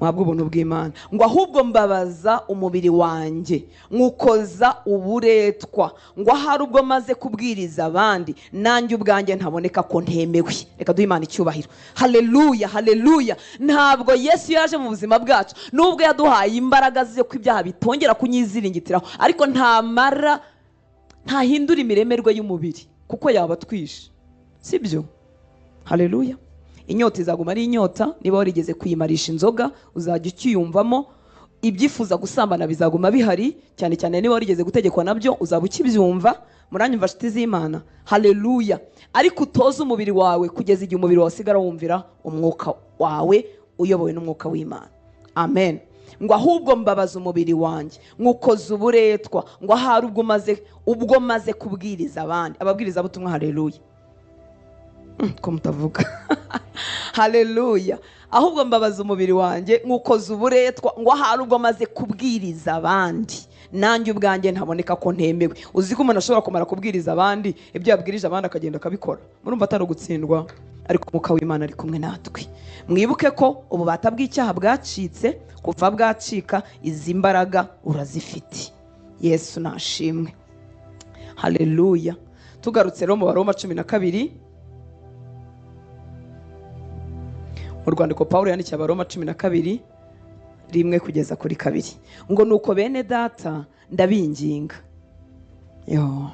S1: muhabwe ubuntu bw'Imana. Ngo ahubwo mbabaza umubiri wanjye, nkukoza uburetwa, ngo ahari ubwo maze kubwiriza abandi, nanjye ubwanjye ntaboneka ko ntemewe. Reka duhe Imana icyubahiro. Haleluya, haleluya. Ntabwo Yesu yaje mu buzima bwacu, nubwo yaduhaye imbaraga zo ko ibyaha bitongera kunyiziringitiraho, ariko ntamara, ntahindura imiremerwe y'umubiri, kuko yaba twishe. Sibyo? Haleluya. Inyota izaguma ari inyota, niba warigeze kuyimarisha inzoga uzajya ukiyumvamo. Ibyifuza gusambana bizaguma bihari, cyane cyane niba warigeze gutegekwa nabyo uzaba ukibyumva. Muranyumva nshuti z'Imana? Haleluya. Ariko utoze umubiri wawe kugeza igihe umubiri wawe usigara wumvira umwuka wawe uyobowe n'umwuka w'Imana. Amen. Ngo ahubwo mbabaza umubiri wanjye, nkukoza uburetwa, ngo ahari ubwo maze kubwiriza abandi. Ababwiriza butumwa, haleluya. Ko mutavuga. Haleluya. Ahubwo mbabaza umubiri wanjye, nkukoza uburetwa, ngo ahari ubwo maze kubwiriza abandi, Nanjye ubwanjye ntaboneka ko ntemewe. Uzi ko umuntu ashobora kumara kubwiriza abandi ibyo yabwirije abandi akagenda akabikora, murumva atari ugutsindwa? Ariko Umwuka w'Imana ari kumwe natwe. Mwibuke ko ububata bw'icyaha bwacitse, kuva bwacika izi mbaraga urazifite. Yesu nashimwe, haleluya. Tugarutse rero mu Baroma 12, mu rwandiko Pawulo yandikiye Abaroma 12 1-2, ngo nuko bene data ndabinginga. Yo,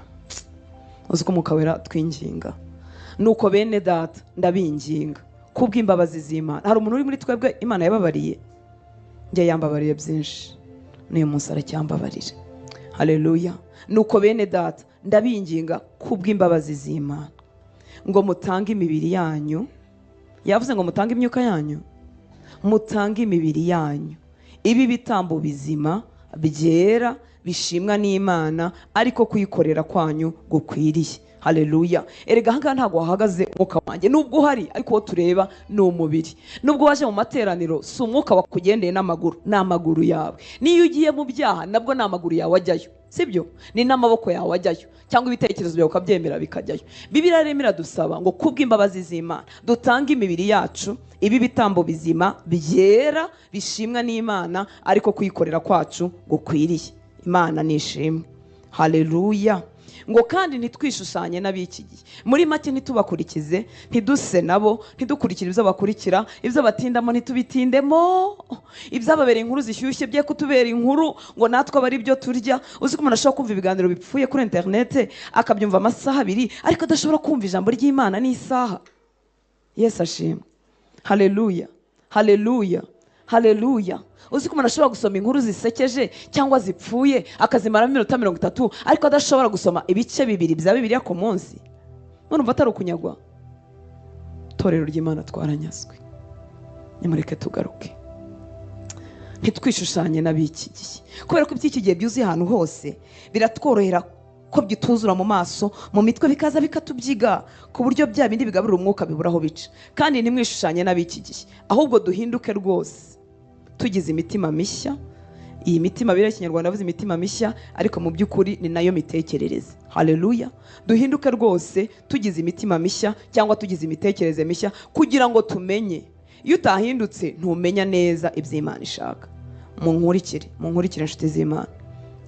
S1: uzi ko Umwuka Wera twinginga. Nuko bene data ndabinginga kubw'imbabazi z'Imana. Hari umuntu uri muri twebwe Imana yababariye? Njye yambabariye byinshi, n'uyu munsi aracyambabarira. Haleluya. Nuko bene data ndabinginga kubw'imbabazi z'Imana ngo mutange imibiri yanyu. Yavuze ngo mutange imyuka yanyu, mutange imibiri yanyu ibi bitambo bizima byera bishimwa n'Imana, ariko kuyikorera kwanyu gukwiriye. Haleluya. Erega ahangaha ntabwo wahagaze umwuka wanjye, nubwo uhari ariko uwo tureba ni umubiri. Nubwo waje mu materaniro si umwuka wakugendeye n'amaguru, ni amaguru yawe. Niyo ugiye mu byaha nabwo ni amaguru yawe ajyayo, sibyo? Ni n'amaboko yawe ajyayo, cyangwa ibitekerezo byawe ukabyemera bikajyayo. Bibiliya rero iradusaba ngo kubw'imbabazi z'Imana dutange imibiri yacu ibi bitambo bizima byera bishimwa n'Imana, ariko kuyikorera kwacu gukwiriye. Imana nishimwe. Haleluya. Ngo kandi ntitwishushanye n'ab'iki gihe. Muri make ntitubakurikize, ntiduse nabo, ntidukurikire ibyo bakurikira, ibyo batindamo ntitubitindemo, ibyababereye inkuru zishyushye bye kutubera inkuru ngo natwe abari byo turya. Uzi ko umuntu ashobora kumva ibiganiro bipfuye kuri interinete akabyumva amasaha abiri, ariko adashobora kumva ijambo ry'Imana n'isaha. Yesu ashimwe. Haleluya, haleluya, haleluya. Uzi ko umuntu ashobora gusoma inkuru zisekeje cyangwa zipfuye akazimaramo iminota 30, ariko adashobora gusoma ibice 2 bya Bibiliya ku munsi. Murumva atari ukunyagwa? Itorero ry'Imana twaranyazwe, nimureke tugaruke. Ntitwishushanye n'ab'iki gihe, kubera ko iby'iki gihe byuzuye ahantu hose, biratworohera ko byituzura mu maso, mu mitwe, bikaza bikatubyiga ku buryo bya bindi bigaburira umwuka bibura aho bica. Kandi ntimwishushanye n'ab'iki gihe, ahubwo duhinduke rwose tugize imitima mishya. Iyi mitima biriya Kinyarwanda bavuze imitima mishya, ariko mu by'ukuri ni nayo mitekerereze. Haleluya. Duhinduke rwose tugize imitima mishya cyangwa tugize imitekerereze mishya, kugira ngo tumenye. Iyo utahindutse ntumenya neza iby'Imana ishaka. Munkurikire, munkurikire inshuti z'Imana.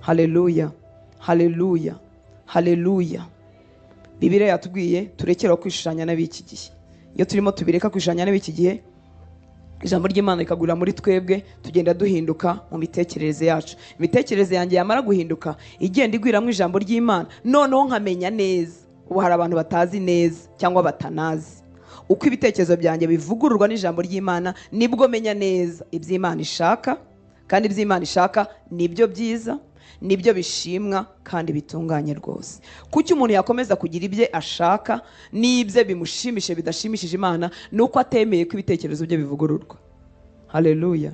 S1: Haleluya, haleluya, haleluya. Bibiliya yatubwiye turekera kwishushanya n'ab'iki gihe. Iyo turimo tubireka kwishushanya n'ab'iki gihe, ijambo ry'Imana rikagurira muri twebwe, tugenda duhinduka mu mitekerereze yacu. Imitekerereze yanjye yamara guhinduka igenda igwiramo ijambo ry'Imana, noneho nkamenya neza. Ubu hari abantu batazi neza cyangwa batanazi. Uko ibitekerezo byanjye bivugururwa n'ijambo ry'Imana, nibwo menya neza iby'Imana ishaka, kandi iby'Imana ishaka nibyo byiza, nibyo bishimwa kandi bitunganye rwose. Kuki umuntu yakomeza kugira ibye ashaka n'ibye bimushimishe bidashimishije Imana? Nuko atemeye ko ibitekerezo bye bivugururwa. Haleluya,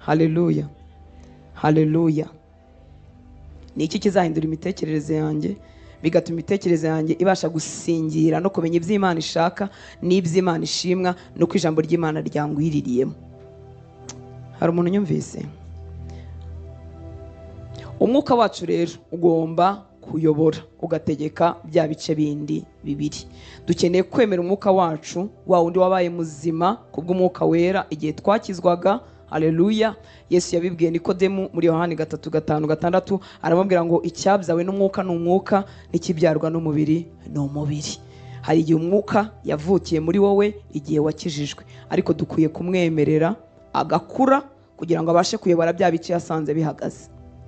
S1: haleluya, haleluya. Ni iki kizahindura imitekerereze yanjye, bigatuma imitekerereze yanjye ibasha gusingira no kumenya iby'Imana ishaka n'iby'Imana ishimwa, nuko ijambo ry'Imana ryangwiririyemo? Hari umuntu unyumvise? Umwuka wacu rero ugomba kuyobora ugategeka bya bice bindi bibiri. Dukeneye kwemera umwuka wacu, wa wundi wabaye muzima kubw'umwuka wera igihe twakizwaga. Haleluya. Yesu yabibwiye Nikodemu muri Yohani 3:5-6, aramubwira ngo icyabyawe n'umwuka ni umwuka, n'ikibyarwa n'umubiri ni umubiri. Hari igihe umwuka yavukiye muri wowe igihe wakijijwe, ariko dukwiye kumwemerera agakura kugira ngo abashe kuyobora bya bice yasanze bihagaze.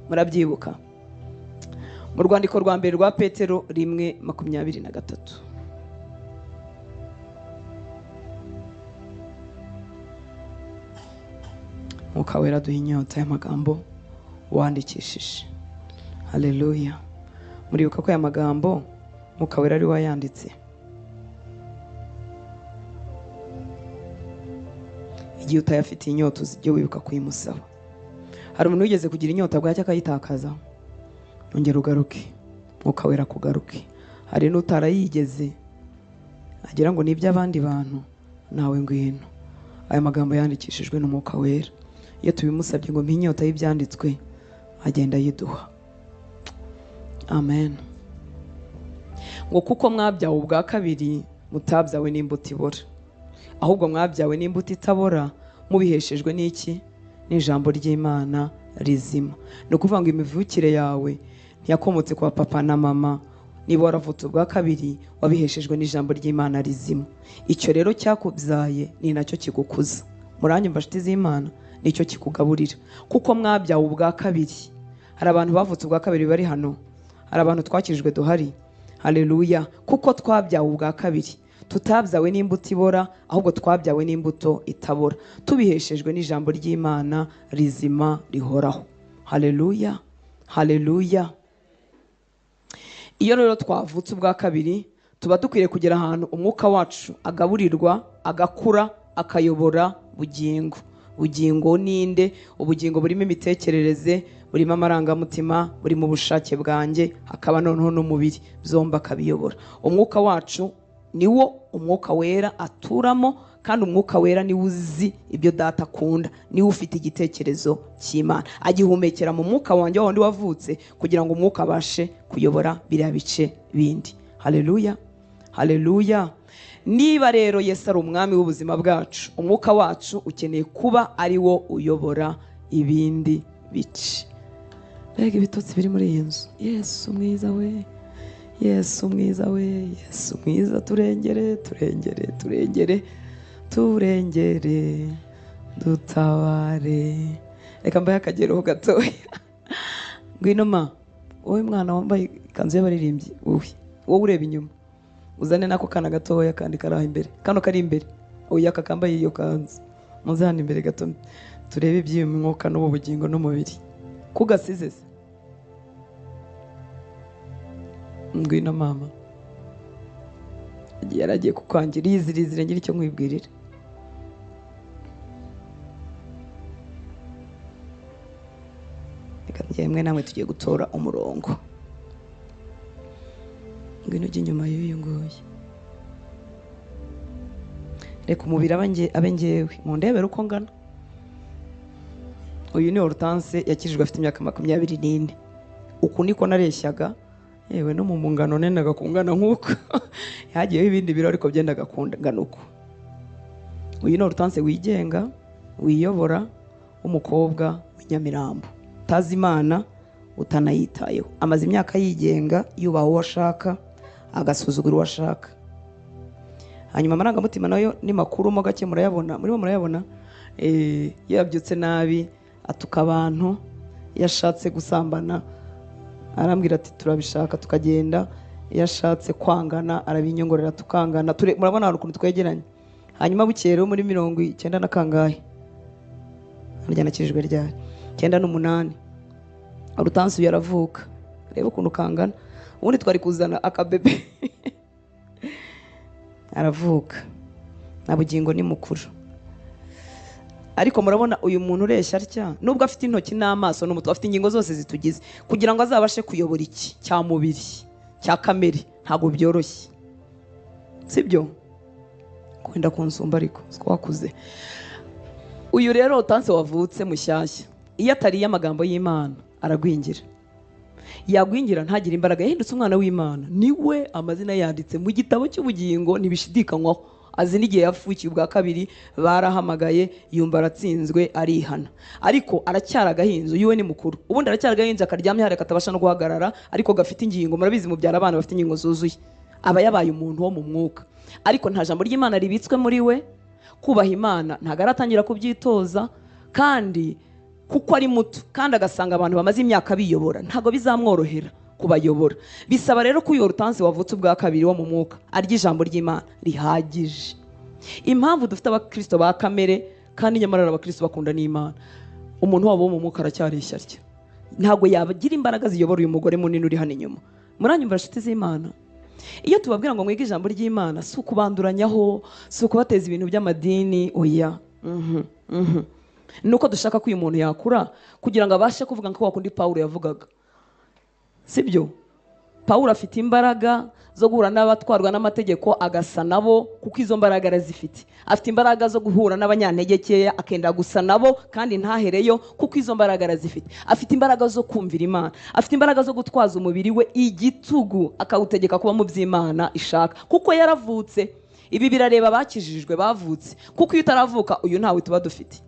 S1: Murabyibuka mu rwandiko rwa mbere rwa Petero 1:23. Mwuka Wera duha inyota y'amagambo wandikishije. Haleluya. Muribuka ko aya magambo Mwuka Wera ari wayanditse. Igihe utayafitiye inyota uzijye wibuka kuyimusaba. Hari umuntu wigeze kugira inyota bwacya akayitakaza? Ongera ugaruke, Mwuka Wera kugaruke. Hari n'utarayigeze agira ngo ni iby'abandi bantu, nawe ngwino. Aya magambo yandikishijwe n'Umwuka Wera. Iyo tubimusabye ngo mpa inyota y'ibyanditswe, Agenda yiduha. Amen. Ngo kuko mwabyawe ubwa kabiri, mutabyawe n'imbuto ibora, ahubwo mwabyawe n'imbuto itabora, mubiheshejwe n'iki? N'ijambo ry'Imana rizima. Ni ukuvuga ngo imivukire yawe ntiyakomotse kwa papa na mama. Niba waravutse ubwa kabiri, wabiheshejwe n'ijambo ry'Imana rizima. Icyo rero cyakubyaye ni nacyo kigukuza. Muranyumva nshuti z'Imana? Nicyo kikugaburira. Kuko mwabyawe ubwa kabiri. Hari abantu bavutse ubwa kabiri bari hano, hari abantu twakijwe duhari. Haleluya. Kuko twabyawe ubwa kabiri, tutabyawe n'imbuto ibora, ahubwo twabyawe n'imbuto itabora, tubiheshejwe n'ijambo ry'Imana rizima rihoraho. Haleluya, haleluya. Iyo rero twavutse ubwa kabiri, tuba dukwiriye kugera ahantu umwuka wacu agaburirwa, agakura, akayobora bugingo. Bugingo ninde? Ubugingo burimo imitekerereze, burimo amarangamutima, burimo ubushake bwanjye, hakaba noneho n'umubiri, byombi akabiyobora. Umwuka wacu niwo umwuka wera aturamo, kandi umwuka wera niwe uzi ibyo data akunda, niwe ufite igitekerezo cy'Imana, agihumekera mu mwuka wanjye wa wundi wavutse, kugira ngo umwuka abashe kuyobora biriya bice bindi. Haleluya, haleluya. Niba rero Yesu ari umwami w'ubuzima bwacu, umwuka wacu ukeneye kuba ari wo uyobora ibindi bice. Mbega ibitotsi biri muri iyi nzu! Yesu mwiza we, Yesu mwiza we, Yesu mwiza, turengere, turengere, turengere, turengere, dutabare. Reka mbahe akagero gatoya. Ngwino ma, wowe mwana wambaye ikanzu y'abaririmbyi, wowe ureba inyuma, uzane nako kana gatoya kandi kari aho imbere, kano kari imbere, oya aka kambaye iyo kanzu, muze hano imbere gato turebe iby'iyi mwuka n'ubu bugingo n'umubiri. Kugasize se? Ngwino mama, yaragiye kukwangira, iyizirizire ngira icyo nkwibwirira. Reka njyemwe namwe tugiye gutora umurongo. Ngwino ujye inyuma y'uyu nguyu. Reka umubiri abe njyewe, mundebere uko ngana. Uyu ni Hortense, yakijijwe afite imyaka 24. Uku niko nareshyaga, yewe no mu mungano nendaga kungana nk'uko. Hagiyeho ibindi biro ariko byendaga kungana uko. Uyu ni Hortense wigenga, wiyobora, w'umukobwa w'inyamirambo, utazi Imana, utanayitayeho. Amaze imyaka yigenga, yubaha uwo ashaka, agasuzugura uwo ashaka. Hanyuma amarangamutima nayo ni makuru mo gake, murayabona, murimo murayabona. Yabyutse nabi, atuka abantu, yashatse gusambana arambwira ati turabishaka tukagenda, yashatse kwangana arabinyongorera tukangana. Murabona hari ukuntu twegeranye. Hanyuma bukeye rero muri 90 na kangahe, harya nakijijwe ryari, 98, Hortense yaravuka. Reba ukuntu kangana, ubundi twari kuzana akabebe. Aravuka na bugingo ni mukuru. Ariko murabona uyu muntu ureshya atya, nubwo afite intoki n'amaso n'umutwe, afite ingingo zose zitugize, kugira ngo azabashe kuyobora iki cya mubiri cya kamere, ntabwo byoroshye, sibyo? Kwenda kunsumba ariko siko wakuze. Uyu rero Hortense wavutse mushyashya, iyo atariye amagambo y'Imana aragwingira. Yagwingira ntagire imbaraga, yahindutse umwana w'Imana. Niwe amazina yanditse mu gitabo cy'ubugingo, ntibishidikanywaho. Azi n'igihe yavukiye ubwa kabiri, barahamagaye, yumva aratsinzwe, arihana. Ariko aracyari agahinja, uyu we ni mukuru. Ubundi aracyari agahinja akaryamye hariya katabasha no guhagarara, ariko gafite ingingo. Murabizi mubyara abana bafite ingingo zuzuye. Aba yabaye umuntu wo mu mwuka, ariko nta jambo ry'Imana ribitswe muri we. Kubaha Imana ntabwo aratangira kubyitoza, kandi kuko ari muto, kandi agasanga abantu bamaze imyaka biyobora, ntabwo bizamworohera kubayobora. Bisaba rero ko uyu Hortense wavutse ubwa kabiri wo mu mwuka arya ijambo ry'Imana rihagije. Impamvu dufite abakristo ba kamere kandi nyamara abakristo bakunda n'Imana, umuntu wabo wo mu mwuka aracyareshya atya, ntabwo yagira imbaraga ziyobora uyu mugore munini uri hano inyuma. Muranyumva nshuti z'Imana? Iyo tubabwira ngo mwige ijambo ry'Imana, si ukubanduranyaho, si ukubateza ibintu by'amadini, oya. Nuko dushaka ko uyu muntu yakura kugira ngo abashe kuvuga nko wakundi Paulo yavugaga, sibyo? Pawulo afite imbaraga zo guhura n'abatwarwa n'amategeko agasa nabo, kuko izo mbaraga arazifite. Afite imbaraga zo guhura n'abanyantegekeya akenda gusa nabo kandi ntahereyo, kuko izo mbaraga arazifite. Afite imbaraga zo kumvira Imana, afite imbaraga zo gutwaza umubiri we igitugu akawutegeka kuba mu by'Imana ishaka, kuko yaravutse. Ibi birareba abakijijwe bavutse, kuko iyo utaravuka uyu ntawe tuba dufite,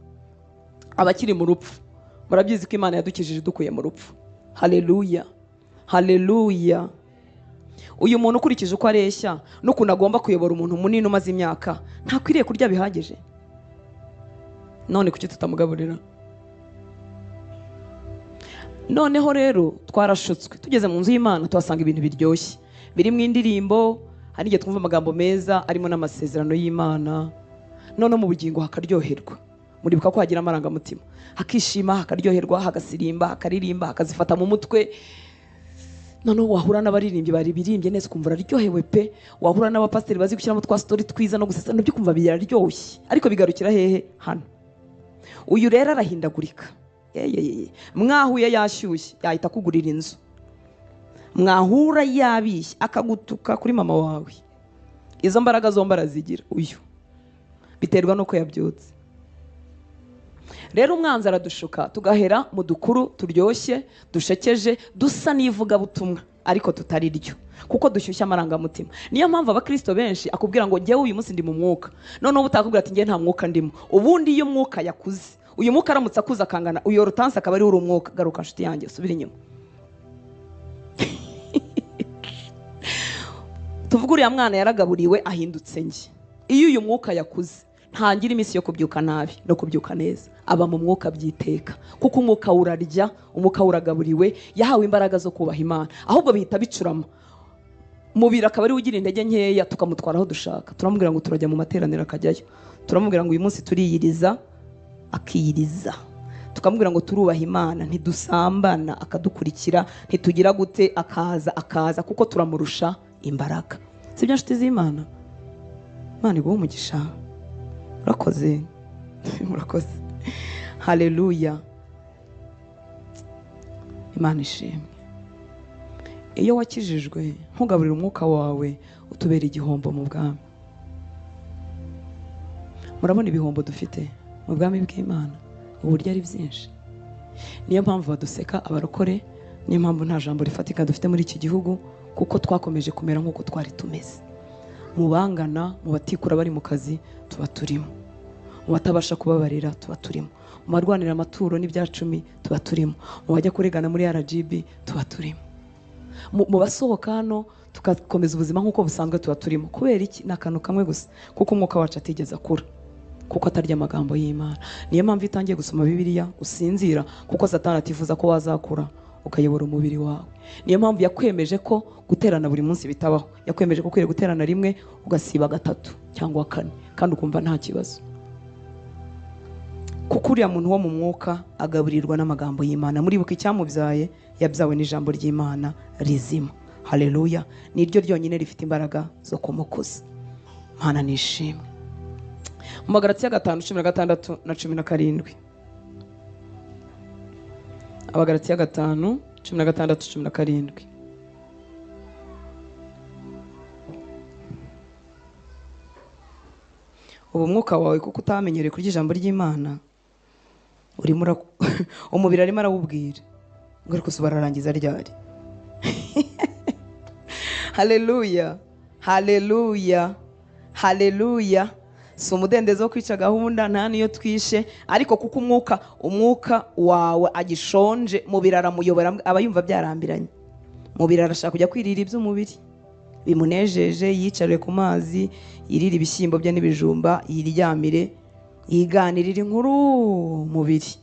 S1: abakiri mu rupfu. Murabyizi ko Imana yadukijije dukuye mu rupfu. Haleluya, haleluya. Uyu muntu ukurikije uko areshya n'ukuntu agomba kuyobora umuntu munini umaze imyaka, ntakwiriye kurya bihagije. None kuki tutamugaburira? Noneho rero twarashutswe, tugeze mu nzu y'Imana tuhasanga ibintu biryoshye birimo indirimbo, hari igihe twumva amagambo meza arimo n'amasezerano y'Imana, noneho mu bugingo hakaryoherwa. Muribuka ko hagira amarangamutima, hakishima, hakaryoherwa, hagasirimba, hakaririmba, hakazifata mu mutwe. Noneho wahura n'abaririmbyi baririmbye neza ukumva uraryohewe pe, wahura n'abapasiteri bazi gushyiramo twa story twiza no gusetsa, nabyo ukumva biraryoshye. Ariko bigarukira hehe? Hano. Uyu rero arahindagurika. Yeyeye, mwahuye yashyushye yahita akugurira inzu, mwahura yabishye akagutuka kuri mama wawe. Izo mbaraga zombi arazigira uyu, biterwa nuko yabyutse. Rero umwanzi aradushuka tugahera mu dukuru turyoshye dushekeje dusa n'ivugabutumwa ariko tutari ryo, kuko dushyushya amarangamutima. Niyo mpamvu abakristo benshi akubwira ngo njyewe uyu munsi ndi mu mwuka, noneho utakubwira ati njye nta mwuka ndimo. Ubundi iyo mwuka yakuze, uyu mwuka aramutse akuze akangana uyu Hortense akaba ari uri umwuka. Garuka nshuti yanjye, usubire inyuma. Tuvuge uriya mwana yaragaburiwe ahindutse njye. Iyo uyu mwuka yakuze ntangira iminsi yo kubyuka nabi no kubyuka neza, aba mu mwuka byiteka, kuko umwuka urarya, umwuka uragaburiwe, yahawe imbaraga zo kubaha Imana. Ahubwo bihita bicurama mubiri akaba ari ugira intege nkeya, tukamutwara aho dushaka. Turamubwira ngo turajya mu materaniro akajyayo, turamubwira ngo uyu munsi turiyiriza akiyiriza, tukamubwira ngo turubaha Imana ntidusambana akadukurikira, ntitugira gute akaza akaza, kuko turamurusha imbaraga. Sibyo nshuti z'Imana? Imana iguhe umugisha. Murakoze, murakoze. Haleluya, Imana ishimwe. Iyo wakijijwe ntugaburire umwuka wawe, utubera igihombo mu bwami. Murabona ibihombo dufite mu bwami bw'Imana uburyo ari byinshi. Niyo mpamvu baduseka abarokore, niyo mpamvu nta jambo rifatika dufite muri iki gihugu, kuko twakomeje kumera nk'uko twari tumeze. Mu bangana, mu batikura bari mu kazi tuba turimo, mu batabasha kubabarira tuba turimo, mu barwanira amaturo n'ibyacumi tuba turimo, mu bajya kuregana muri RGB tuba turimo, mu basohoka hano tugakomeza ubuzima nk'uko busanzwe tuba turimo. Kubera iki? Ni akantu kamwe gusa, kuko umwuka wacu atigeze akura, kuko atarya amagambo y'Imana. Niyo mpamvu iyo utangiye gusoma Bibiliya usinzira, kuko Satani atifuza ko wazakura ukayobora umubiri wawe. Niyo mpamvu yakwemeje ko guterana buri munsi bitabaho, yakwemeje ko ukwiriye guterana rimwe ugasiba gatatu cyangwa kane, kandi ukumva nta kibazo, kuko uriya muntu wo mu mwuka agaburirwa n'amagambo y'Imana. Muribuka icyamubyaye, yabyawe n'ijambo ry'Imana rizima. Haleluya, niryo ryonyine rifite imbaraga zo kumukuza. Mana nishimwe. Mu Bagalatiya 5:16 na 17. Abagalatiya 5:16 17. Ubu umwuka wawe kuko utamenyereye kurya ijambo ry'Imana, urimo umubiri arimo arawubwira ngo ariko bararangiza ryari? Haleluya, haleluya, haleluya. Si umudendezo wo kwica gahunda, nta niyo twishe, ariko kuko umwuka wawe agishonje, mubiri aramuyobora, aba yumva byarambiranye. Mubiri arashaka kujya kwirira iby'umubiri bimunejeje, yicare ku mazi, yirire ibishyimbo bye n'ibijumba, yiryamire, yiganirire inkuru mubiri.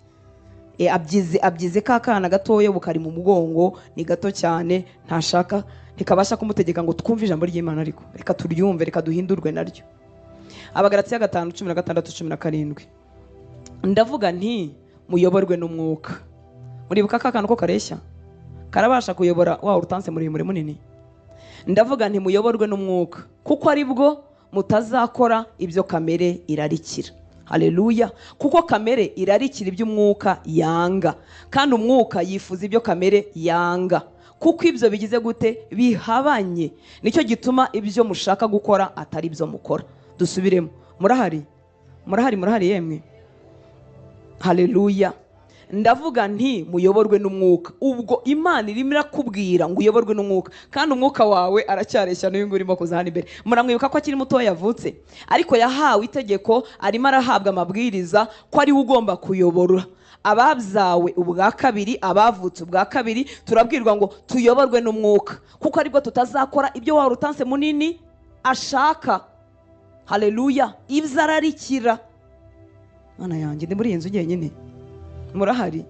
S1: Abyize ka kana gatoya bukari mu mugongo, ni gato cyane, ntashaka, ntikabasha kumutegeka ngo twumve ijambo ry'Imana, ariko reka turyumve, reka duhindurwe naryo. Abagalatiya 5:16 17. Ndavuga nti muyoborwe n'umwuka. Muribuka ka kantu ko kareshya, karabasha kuyobora wa Hortense muremure munini. Ndavuga nti muyoborwe n'umwuka, kuko ari bwo mutazakora ibyo kamere irarikira. Haleluya, kuko kamere irarikira iby'umwuka yanga, kandi umwuka yifuza ibyo kamere yanga. Kuko ibyo bigize gute? Bihabanye. Nicyo gituma ibyo mushaka gukora atari ibyo mukora. Dusubiremo. Murahari? Murahari, murahari yemwe? Haleluya. Ndavuga nti muyoborwe n'umwuka. Ubwo Imana irimo irakubwira ngo uyoborwe n'umwuka, kandi umwuka wawe aracyareshya n'uyu nguyu urimo kuza hano imbere. Muramwibuka ko akiri muto yavutse, ariko yahawe itegeko, arimo arahabwa amabwiriza ko ari we ugomba kuyobora ababyawe ubwa kabiri, abavutse ubwa kabiri. Turabwirwa ngo tuyoborwe n'umwuka, kuko aribwo tutazakora ibyo wa rutanse munini ashaka. Haleluya. Ibyo ararikira. Mana yanjye, ndi muri iyi nzu njyenyine. Murahari?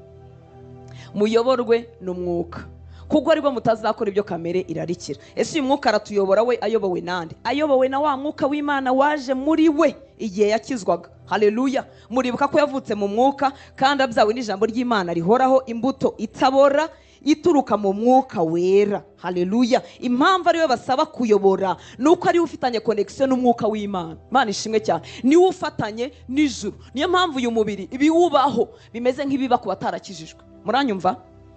S1: Muyoborwe n'umwuka, kuko aribwo mutazakora ibyo kamere irarikira. Ese uyu mwuka aratuyobora we ayobowe nande? Ayobowe na wa mwuka w'Imana waje muri we igihe yakizwaga. Haleluya. Muribuka ko yavutse mu mwuka, kandi abyawe n'ijambo ry'Imana rihoraho, imbuto itabora ituruka mu mwuka wera. Haleluya. Impamvu ariwe basaba kuyobora nuko ariwe ufitanye connection n'umwuka w'Imana. Imana ishimwe cyane. Niwe ufatanye n'ijuru. Niyo mpamvu uyu mubiri ibiwubaho bimeze nk'ibiba ku batarakijijwe. Muranyumva?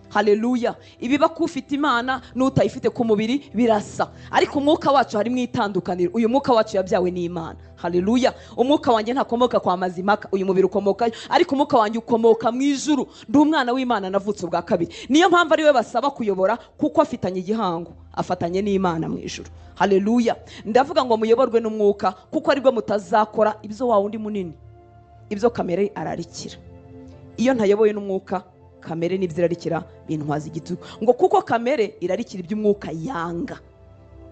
S1: Haleluya. Ibiba ku ufite Imana n'utayifite ku mubiri birasa, ariko umwuka wacu harimo itandukaniro. Uyu mwuka wacu yabyawe n'Imana. Haleluya. Umwuka wanjye ntakomoka kwa Mazimaka, uyu mubiri ukomokayo, ariko umwuka wanjye ukomoka mu ijuru. Ndi umwana w'Imana, navutse ubwa kabiri. Niyo mpamvu ariwe basaba kuyobora, kuko afitanye igihango, afatanye n'Imana mu ijuru. Haleluya. Ndavuga ngo muyoborwe n'umwuka, kuko aribwo mutazakora ibyo wa wundi munini, ibyo kamere ararikira. Iyo ntayoboye n'umwuka, kamere n'ibyo irarikira bintwaza igitugu. Ngo kuko kamere irarikira iby'umwuka yanga,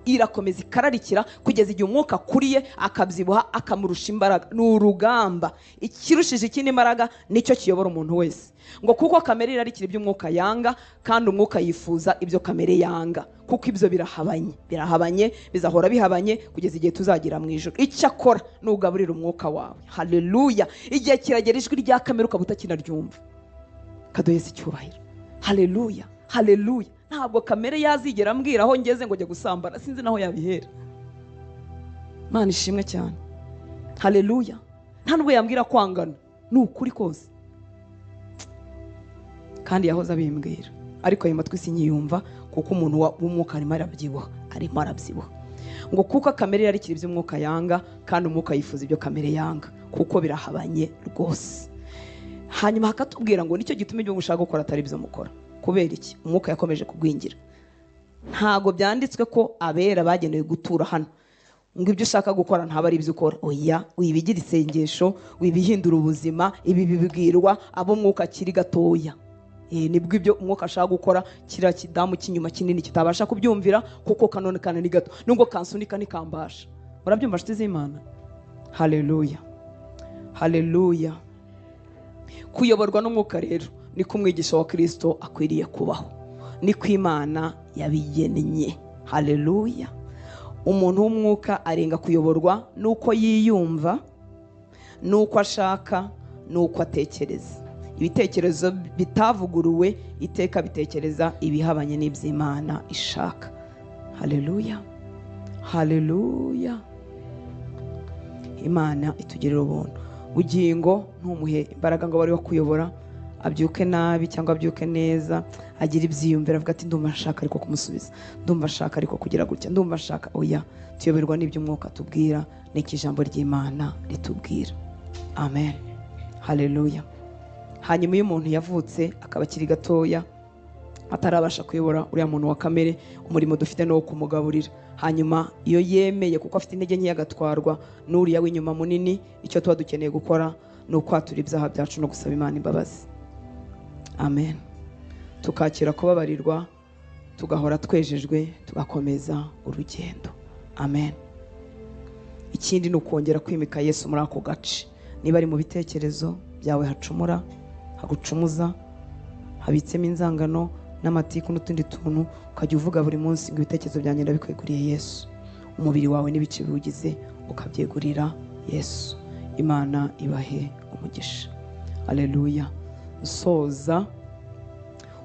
S1: irakomeza ikararikira kugeza igihe umwuka akuriye akabyibuha akamurusha imbaraga. Ni urugamba, ikirushije ikindi imbaraga nicyo kiyobora umuntu wese. Ngo kuko kamere irarikira iby'umwuka yanga, kandi umwuka yifuza ibyo kamere yanga, kuko ibyo birahabanye, birahabanye, bizahora bihabanye kugeza igihe tuzagira mu ijuru. Icyakora nugaburira umwuka wawe. Haleluya. Igihe kiragera ijwi rya kamere ukaba utakinaryumva. Kaduhese icyubahiro. Haleluya. Haleluya. Ntabwo kamere yazigera ambwira aho ngeze ngo njye gusambana, sinzi naho yabihera. Imana ishimwe cyane. Haleluya. Nta nubwo yambwira kwangana, ni ukuri kose. Kandi yahoze abimbwira, ariko ayo matwi sinyiyumva, kuko umuntu w'umwuka arimo arabyibuha, arimo arabyibuha. Ngo kuko kamere yarikira iby'umwuka yanga, kandi umwuka yifuza ibyo kamere yanga, kuko birahabanye rwose. Hanyuma hakatubwira ngo nicyo gituma ibyo mushaka gukora atari ibyo mukora. Kubera iki? Umwuka yakomeje kugwingira. Ntago byanditswe ko abera bagenewe gutura hano, ngo ibyo ushaka gukora ntaba ari ibyo ukora. Oya, wibigira isengesho, wibihindura ubuzima. Ibi bibwirwa abo umwuka akiri gatoya. Nibwo ibyo umwuka ashaka gukora kiriya kidamu cy'inyuma kinini kitabasha kubyumvira, kuko kanone kana ni gato, nubwo kansunika nikambasha. Murabyumva nshuti z'Imana? Haleluya. Haleluya. Kuyoborwa n'umwuka rero niko umwigisha wa Kristo akwiriye kubaho, niko Imana yabigennye. Haleluya. Umuntu w'umwuka arenga kuyoborwa nuko yiyumva, nuko ashaka, nuko atekereza. Ibitekerezo bitavuguruwe iteka bitekereza ibihabanye n'iby'Imana ishaka. Haleluya. Haleluya. Imana itugirira ubuntu. Bugingo ntumuhe imbaraga ngo bari bakuyobora, abyuke nabi cyangwa abyuke neza, agira ibyiyumvira avuga ati ndumva nshaka ariko kumusubiza, ndumva nshaka ariko kugira gutya, ndumva nshaka. Oya, tuyoberwa n'ibyo umwuka tubwira, n'iki ijambo ry'Imana ritubwira. Amen. Haleluya. Hanyuma iyo umuntu yavutse akaba akiri gatoya atarabasha kuyobora uriya muntu wa kamere, umurimo dufite no kumugaburira. Hanyuma iyo yemeye kuko afite intege nke agatwarwa n'uriya w'inyuma munini, icyo tuba dukeneye gukora ni ukwatura ibyaha byacu no gusaba Imana imbabazi. Amen. Tukakira kubabarirwa, tugahora twejejwe, tugakomeza urugendo. Amen. Ikindi ni ukongera kwimika Yesu muri ako gace. Niba ari mu bitekerezo byawe hacumura, hagucumuza, habitsemo inzangano n'amatiku n'utundi tuntu, ukajya uvuga buri munsi ngo ibitekerezo byanjye ndabikweguriye Yesu. Umubiri wawe n'ibice biwugize ukabyegurira Yesu. Imana ibahe umugisha. Haleluya. Soza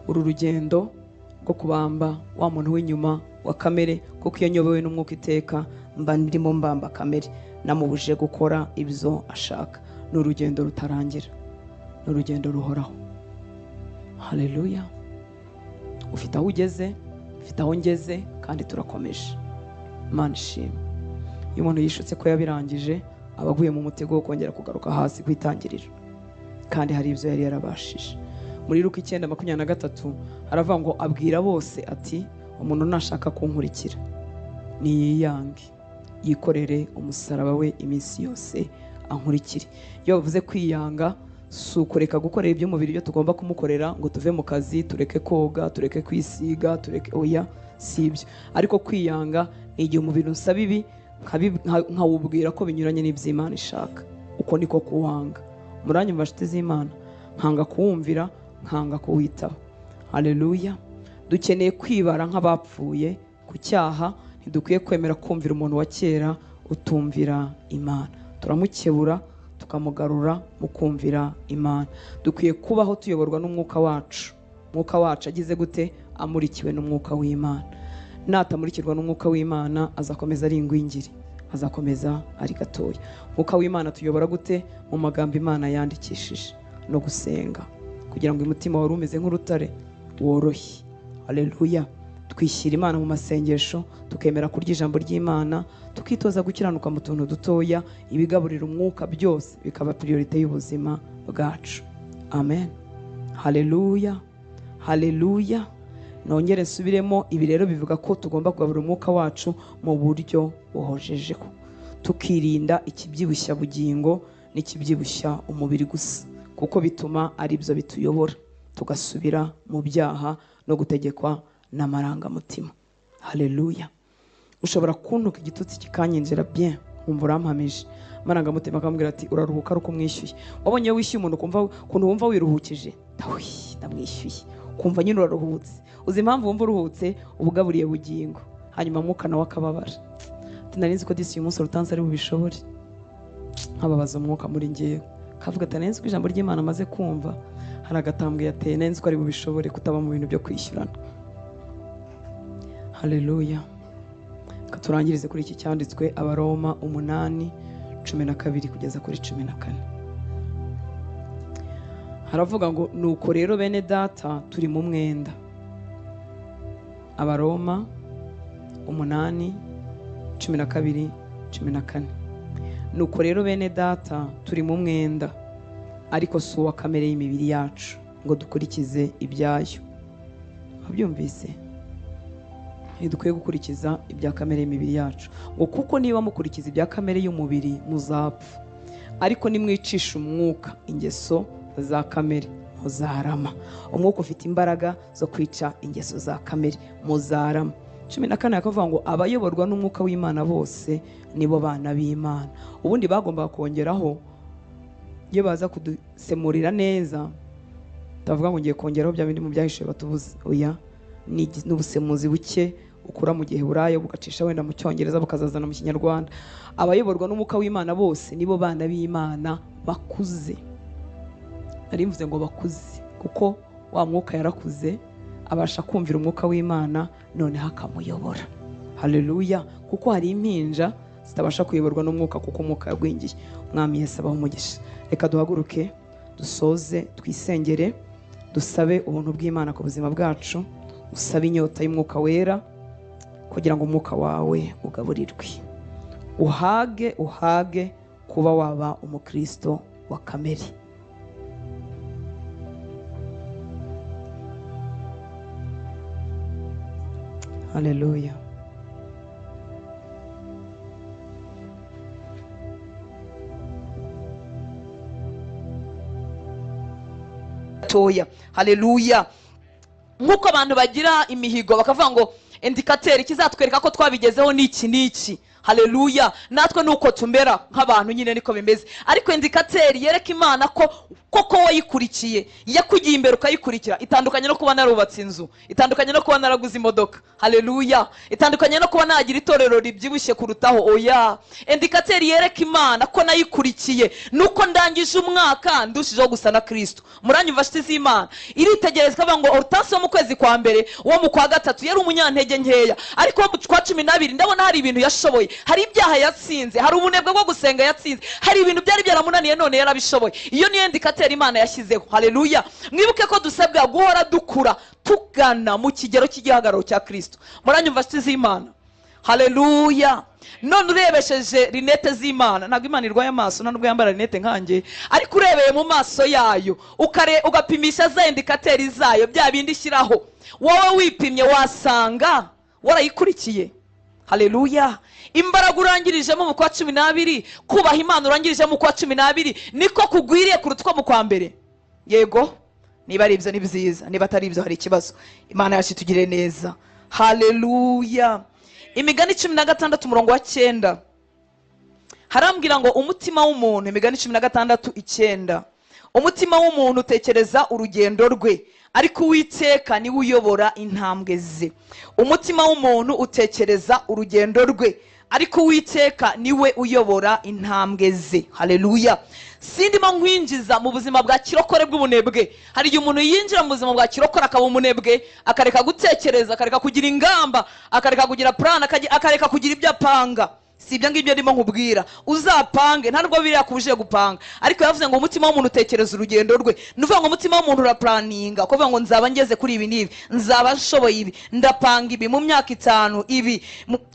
S1: uru rugendo rwo kubamba wa muntu w'inyuma wa kamere, kuko iyo nyobowe n'umwuka iteka mba ndimo mbamba kamere, namubuje gukora ibyo ashaka. Ni urugendo rutarangira, ni urugendo ruhoraho. Haleluya. Ufite aho ugeze, Mfite aho ngeze kandi turakomeje. Imana ishimwe. Iyo umuntu yishutse ko yabirangije, aba aguye mu mutego wo kongera kugaruka hasi ku itangiriro, kandi hari ibyo yari yarabashije. Muri Luka 9:23 haravuga ngo abwira bose ati umuntu nashaka kunkurikira niyiyange, yikorere umusaraba we iminsi yose ankurikire. Iyo bavuze kwiyanga, si ukureka gukorera iby'umubiri ibyo tugomba kumukorera ngo tuve mu kazi, tureke koga, tureke kwisiga, tureke, oya, si ibyo. Ariko kwiyanga ni igihe umubiri unsaba ibi nkawubwira ko binyuranye n'iby'Imana ishaka. Uko niko kuwanga. Muranyumva nshuti z'Imana? Nkanga kuwumvira, nkanga kuwitaho. Haleluya. Dukeneye kwibara nk'abapfuye ku cyaha. Ntidukwiye kwemera kumvira umuntu wa kera utumvira Imana. Turamukebura tukamugarura mu kumvira Imana. Dukwiye kubaho tuyoborwa n'umwuka wacu. Umwuka wacu agize gute? Amurikiwe n'umwuka w'Imana. Natamurikirwa n'umwuka w'Imana azakomeza ari ingwingiri, azakomeza ari gatoya. Umwuka w'Imana tuyobora gute? Mu magambo Imana yandikishije no gusenga, kugira ngo umutima wari umeze nk'urutare worohe. Haleluya. Twishyira Imana mu masengesho, tukemera kurya ijambo ry'Imana, tukitoza gukiranuka mu tuntu dutoya, ibigaburira umwuka byose bikaba priorite y'ubuzima bwacu. Amen. Haleluya. Haleluya. Nongere nsubiremo, ibi rero bivuga ko tugomba kugaburira umwuka wacu mu buryo buhojejeho, tukirinda ikibyibushya bugingo n'ikibyibushya umubiri gusa, kuko bituma ari byo bituyobora tugasubira mu byaha no gutegekwa n'amarangamutima. Haleluya. Ushobora kuntuka igitutsi kikanyinjira bien, nkumva urampamije, amarangamutima akambwira ati uraruhuka ari uko umwishyuye. Wabonye iyo wishyuye umuntu ukumva ukuntu wumva wiruhukije, ndamwishyuye, kumva nyine uraruhutse. Uzi impamvu wumva uruhutse? Ubugaburiye bugingo, hanyuma mwuka nawe akababara. Ati nari nzi ko disi uyu munsi urutansi ari bubishobore, nkababaza umwuka muri ngewe, kavuga ati nari nzi ko ijambo ry'Imana amaze kumva hari agatambwe yateye, nari nzi ko ari bubishobore kutaba mu bintu byo kwishyurana. Haleluya. Katurangirize kuri iki cyanditswe, Abaroma 8:12 kugeza kuri 14. Haravuga ngo nuko rero bene data turi mu mwenda. Abaroma 8:12 14. Nuko rero bene data turi mu mwenda, ariko si uwa kamere y'imibiri yacu ngo dukurikize ibyayo. Wabyumvise? Ntidukwiye gukurikiza ibya kamere y'imibiri yacu, ngo kuko niba mukurikiza ibya kamere y'umubiri muzapfa, ariko nimwicisha umwuka ingeso za kamere muzarama. Umwuka ufite imbaraga zo kwica ingeso za kamere, muzarama. 14 akavuga ngo abayoborwa n'umwuka w'Imana bose nibo bana b'Imana. Ubundi bagombaga kongeraho, iyo baza kudusemurira neza, tavuga ngo ngiye kongeraho bya bindi mu byahishe batubuze. Oya, ni n'ubusemuzi buke ukura mu gihe burayo bugacisha wenda mu Cyongereza bukazazana mu Kinyarwanda. Abayoborwa n'umwuka w'Imana bose nibo bana b'Imana bakuze. Nari mvuze ngo bakuze kuko wa mwuka yarakuze, abasha kumvira umwuka w'Imana noneho akamuyobora. Haleluya. Kuko hari impinja zitabasha kuyoborwa n'umwuka kuko umwuka yagwingiye. Umwami Yesu abahe umugisha. Reka duhaguruke dusoze, twisengere, dusabe ubuntu bw'Imana ku buzima bwacu, usabe inyota y'umwuka wera kugira ngo umwuka wawe ugaburirwe, uhage uhage kuba waba umukristo wa kamere. Haleluya.
S3: Toya. Haleluya. Nkuko abantu bagira imihigo bakavuga ngo indikateur ikizatwereka ko twabigezeho niki niki. Haleluya. Natwe nuko tumera nk'abantu nyine niko bimeze. Ariko indikateur yereka Imana ko koko wayikurikiye, yakugiye imbere ukayikurikira, itandukanye no kuba narubatse inzu, itandukanye no kuba naraguze imodoka. Haleluya. Itandukanye no kuba nagira itorero ribyibushye kurutaho. Oya. Indikateur yereka Imana ko nayikurikiye nuko ndangije umwaka ndushijeho gusa na Kristo. Muranyumva nshuti z'Imana? Iritegereza ikavuga ngo Hortense wo mu kwezi kwa mbere, wo mu kwa gatatu yari umunyantege nkeya, ariko mu kwa 12 ndabona hari ibintu yashoboye. Hari ibyaha yatsinze, hari ubunebwe bwo gusenga yatsinze, hari ibintu byari byaramunaniye none yarabishoboye. Iyo niyo indicateur Imana yashyizeho. Haleluya. Mwibuke ko dusabwa guhora dukura tugana mu kigero cy'igihagararo cya Kristo. Muranyumva nshuti z'Imana? Haleluya. None urebesheje rinete z'Imana, ntabwo Imana irwaye amaso, nta nubwo yambara rinete nkanjye, ariko urebeye mu maso yayo ugapimisha za indikateri zayo, bya bindi ishyiraho, wowe wipimye wasanga warayikurikiye. Haleluya. Imbaraga urangirijemo mu kwa 12, kubaha Imana urangirijemo mu kwa 12, niko kugwiriye kuruta uko mu kwa mbere. Yego, niba ari ibyo ni byiza, niba atari ibyo hari ikibazo. Imana yacu itugirire neza. Haleluya. Imigani 16 umurongo wa 9 harambwira ngo umutima w'umuntu, Imigani 16:9, umutima w'umuntu utekereza urugendo rwe, ariko Uwiteka niwe uyobora intambwe ze. Umutima w'umuntu utekereza urugendo rwe, ariko Uwiteka niwe uyobora intambwe ze. Haleluya. Sindimo nkwinjiza mu buzima bwa kirokore bw'ubunebwe. Hari igihe umuntu yinjira mu buzima bwa kirokore akaba umunebwe, akareka gutekereza, akareka kugira ingamba, akareka kugira plan, akareka kugira ibyo apanga. Si ibyo ngibyo ndimo nkubwira. Uzapange, nta nubwo biriya kubujije gupanga, ariko yavuze ngo umutima w'umuntu utekereza urugendo rwe. Ni ukuvuga ngo umutima w'umuntu uraplaninga, kuvuga ngo nzaba ngeze kuri ibi n'ibi, nzaba nshoboye ibi, ndapanga ibi mu myaka 5, ibi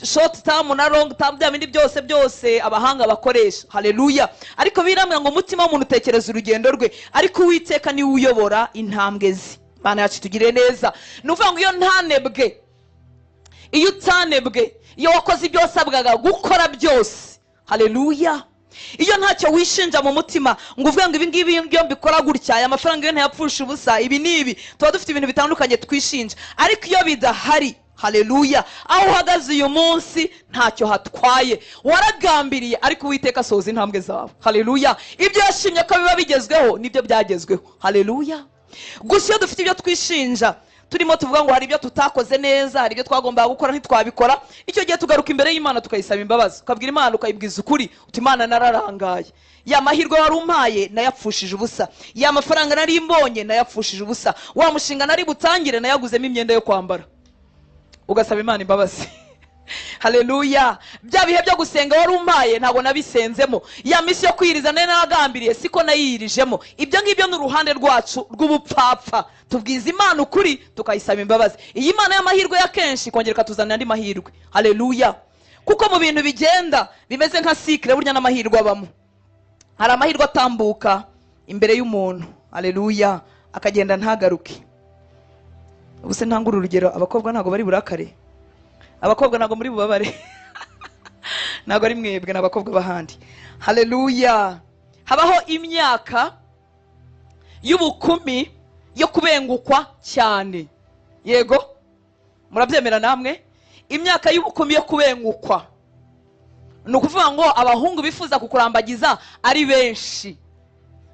S3: short term na long term, bya bindi byose byose abahanga bakoresha. Haleluya. Ariko birambwira ngo umutima w'umuntu utekereza urugendo rwe, ariko Uwiteka niwe uyobora intambwe ze. Imana yacu itugirire neza. Ni ukuvuga ngo iyo ntanebwe, iyo utanebwe, iyo wakoze ibyo wasabwaga gukora byose. Haleluya. Iyo ntacyo wishinja mu mutima ngo uvuge ngo ibi ngibi iyo mbikora gutya, aya mafaranga iyo ntayapfusha ubusa, ibi n'ibi, tuba dufite ibintu bitandukanye twishinja. Ariko iyo bidahari, haleluya, aho uhagaze uyu munsi ntacyo hatwaye, waragambiriye, ariko Uwiteka asohoza intambwe zawe. Haleluya. Ibyo yashimye ko biba bigezweho nibyo byagezweho. Haleluya. Gusa iyo dufite ibyo twishinja, turimo tuvuga ngo hari ibyo tutakoze neza, hari ibyo twagombaga gukora ntitwabikora, icyo gihe tugaruka imbere y'Imana tukayisaba imbabazi, ukabwira Imana, ukayibwiza ukuri uti Imana nararangaye, ya mahirwe wari umpaye nayapfushije ubusa, ya mafaranga nari mbonye nayapfushije ubusa, wa mushinga nari butangire nayaguzemo imyenda yo kwambara. Ugasaba Imana imbabazi. Haleluya. Bya bihe byo gusenga wari umpaye ntabwo nabisenzemo, ya misi yo kwiriza nari naragambiriye siko nayirijemo. Ibyo ngibyo ni uruhande rwacu rw'ubupfapfa. Tubwiza Imana ukuri tukayisaba imbabazi. Iyi Imana y'amahirwe ya kenshi ikongera ikatuzanira andi mahirwe. Haleluya. Kuko mu bintu bigenda bimeze nka cycle, burya n'amahirwe abamo. Hari amahirwe atambuka imbere y'umuntu, haleluya, akagenda ntagaruke. Ubuse ntangura urugero, abakobwa ntabwo bari burakare, abakobwa ntabwo muri bubabare, ntabwo ari mwebwe, n'abakobwa b'ahandi. Haleluya. Habaho imyaka y'ubukumi yo kubengukwa cyane. Yego, murabyemera namwe? Imyaka y'ubukumi yo kubengukwa ni ukuvuga ngo abahungu bifuza kukurambagiza ari benshi,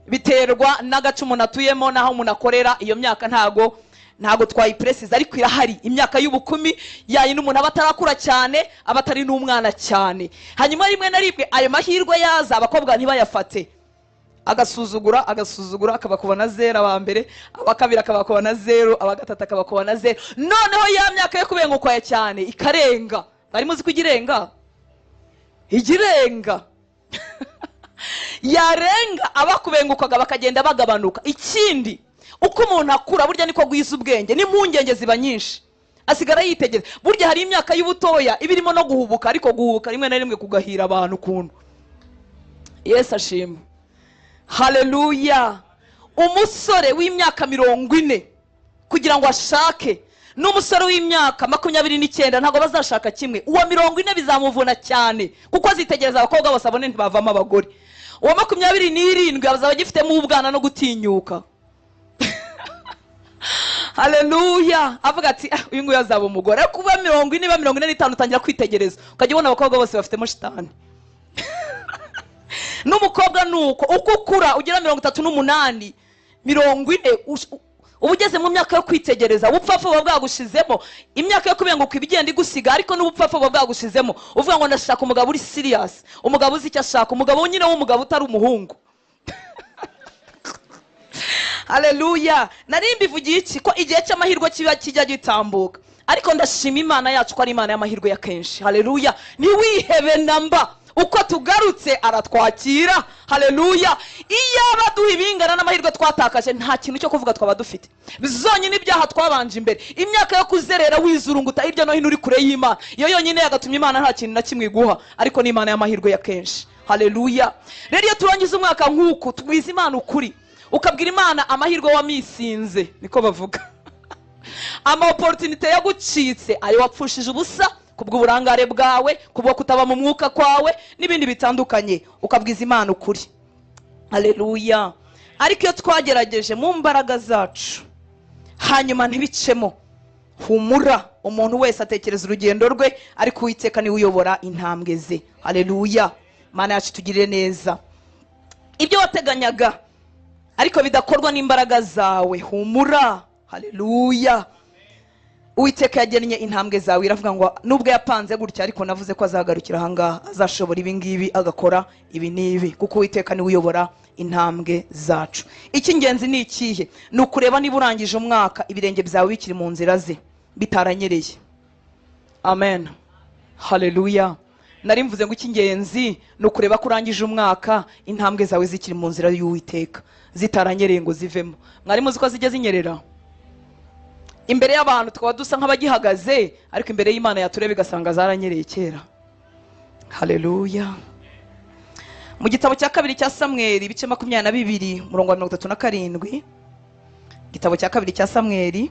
S3: biterwa n'agace umuntu atuyemo n'aho umuntu akorera. Iyo myaka ntago twayipresiza, ariko irahari imyaka y'ubukumi yayi n'umuntu aba atarakura cyane, aba atari n'umwana cyane. Hanyuma rimwe na rimwe ayo mahirwe yaza abakobwa ntibayafate, agasuzugura, agasuzugura, akabakuba na 0 aba mbere, aba kabiri akabakuba na 0, aba gatatu akabakuba na 0. Noneho ya myaka yo kubengukwa cyane ikarenga. Bari muzi ko igirenga? Igirenga. Yarenga abakubengukwaga bakagenda bagabanuka. Ikindi, uko umuntu akura burya niko gwiza ubwenge, n'impungenge ziba nyinshi, asigara yitegereza. Burya hari imyaka y'ubutoya iba irimo no guhubuka, ariko guhubuka rimwe na rimwe kugahira abantu ukuntu. Yesu ashimwe. Haleluya. Umusore w'imyaka 40 kugira ngo ashake n'umusore w'imyaka 29 ntabwo bazashaka kimwe. Uwa 40 bizamuvuna cyane, kuko azitegereza abakobwa bose abone ntibavamo abagore. Uwa 27 azaba agifitemo ubwana no gutinyuka. Haleluya. Avuga ati uyu nguyu azaba umugore. Ariko kuba 40 ba 45 utangira kwitegereza, ukajya ubona abakobwa bose bafitemo shitani. N'umukobwa nuko uko ukura ugera 38, 40, uba ugeze mu myaka yo kwitegereza, ubupfapfa buba bwagushizemo. Imyaka yo kubenguka ibigenda igusiga, ariko n'ubupfapfa buba bwagushizemo. Uvuga ngo ndashaka umugabo uri serious, umugabo uzi icyo ashaka, umugabo nyine w'umugabo utari umuhungu. Haleluya. Nari mbivugiye iki? Ko igihe cy'amahirwe kiba kijya gitambuka, Ariko ndashima Imana yacu ko ari Imana y'amahirwe ya kenshi. Haleluya. Ntiwihebe namba, uko tugarutse aratwakira. Haleluya. Iyaba duha ibingana n'amahirwe twatakaje, nta kintu cyo kuvuga twaba dufite. Zonyine ibyaha twabanje imbere, imyaka yo kuzerera wizurunguta hirya no hino uri kure y'Imana, iyo yonyine yagatumye Imana nta kintu na kimwe iguha. Ariko ni Imana y'amahirwe ya kenshi. Haleluya. Rero iyo turangiza umwaka nk'uku, tugwiza Imana ukuri, ukabwira Imana amahirwe wamisinze, niko bavuga, ama opportunité yagucitse, ayo wapfushije ubusa kubw'uburangare bwawe, kubwo kutaba mu mwuka kwawe n'ibindi bitandukanye, ukabwiza Imana ukuri. Haleluya. Ariko iyo twagerageje mu mbaraga zacu hanyuma ntibicemo, humura, umuntu wese atekereza urugendo rwe, ariko Uwiteka niwe uyobora intambwe ze. Haleluya. Mana yacu tugirire neza. Ibyo wateganyaga ariko bidakorwa n'imbaraga zawe, humura. Haleluya. Uwiteka yagennye intambwe zawe, iravuga ngo nubwo yapanze gutya, ariko navuze ko azagarukira ahangaha, azashobora ibi ngibi, agakora ibi n'ibi, kuko Uwiteka niwe uyobora intambwe zacu. Icy'ingenzi ni ikihe? Ni ukureba niba urangije umwaka ibirenge byawe bikiri mu nzira ze, bitaranyereye. Amen. Haleluya. Nari mvuze ngo icy'ingenzi ni ukureba ko urangije umwaka intambwe zawe zikiri mu nzira y'Uwiteka, zitaranyereye ngo zivemo. Mwari muzi ko zijya zinyerera? Imbere y'abantu tukaba dusa nk'abagihagaze, ariko imbere y'Imana yatureba igasanga zaranyereye kera. Haleluya. Mu gitabo cya kabiri cya Samweli ibice 22 umurongo wa 37, igitabo cya kabiri cya Samweli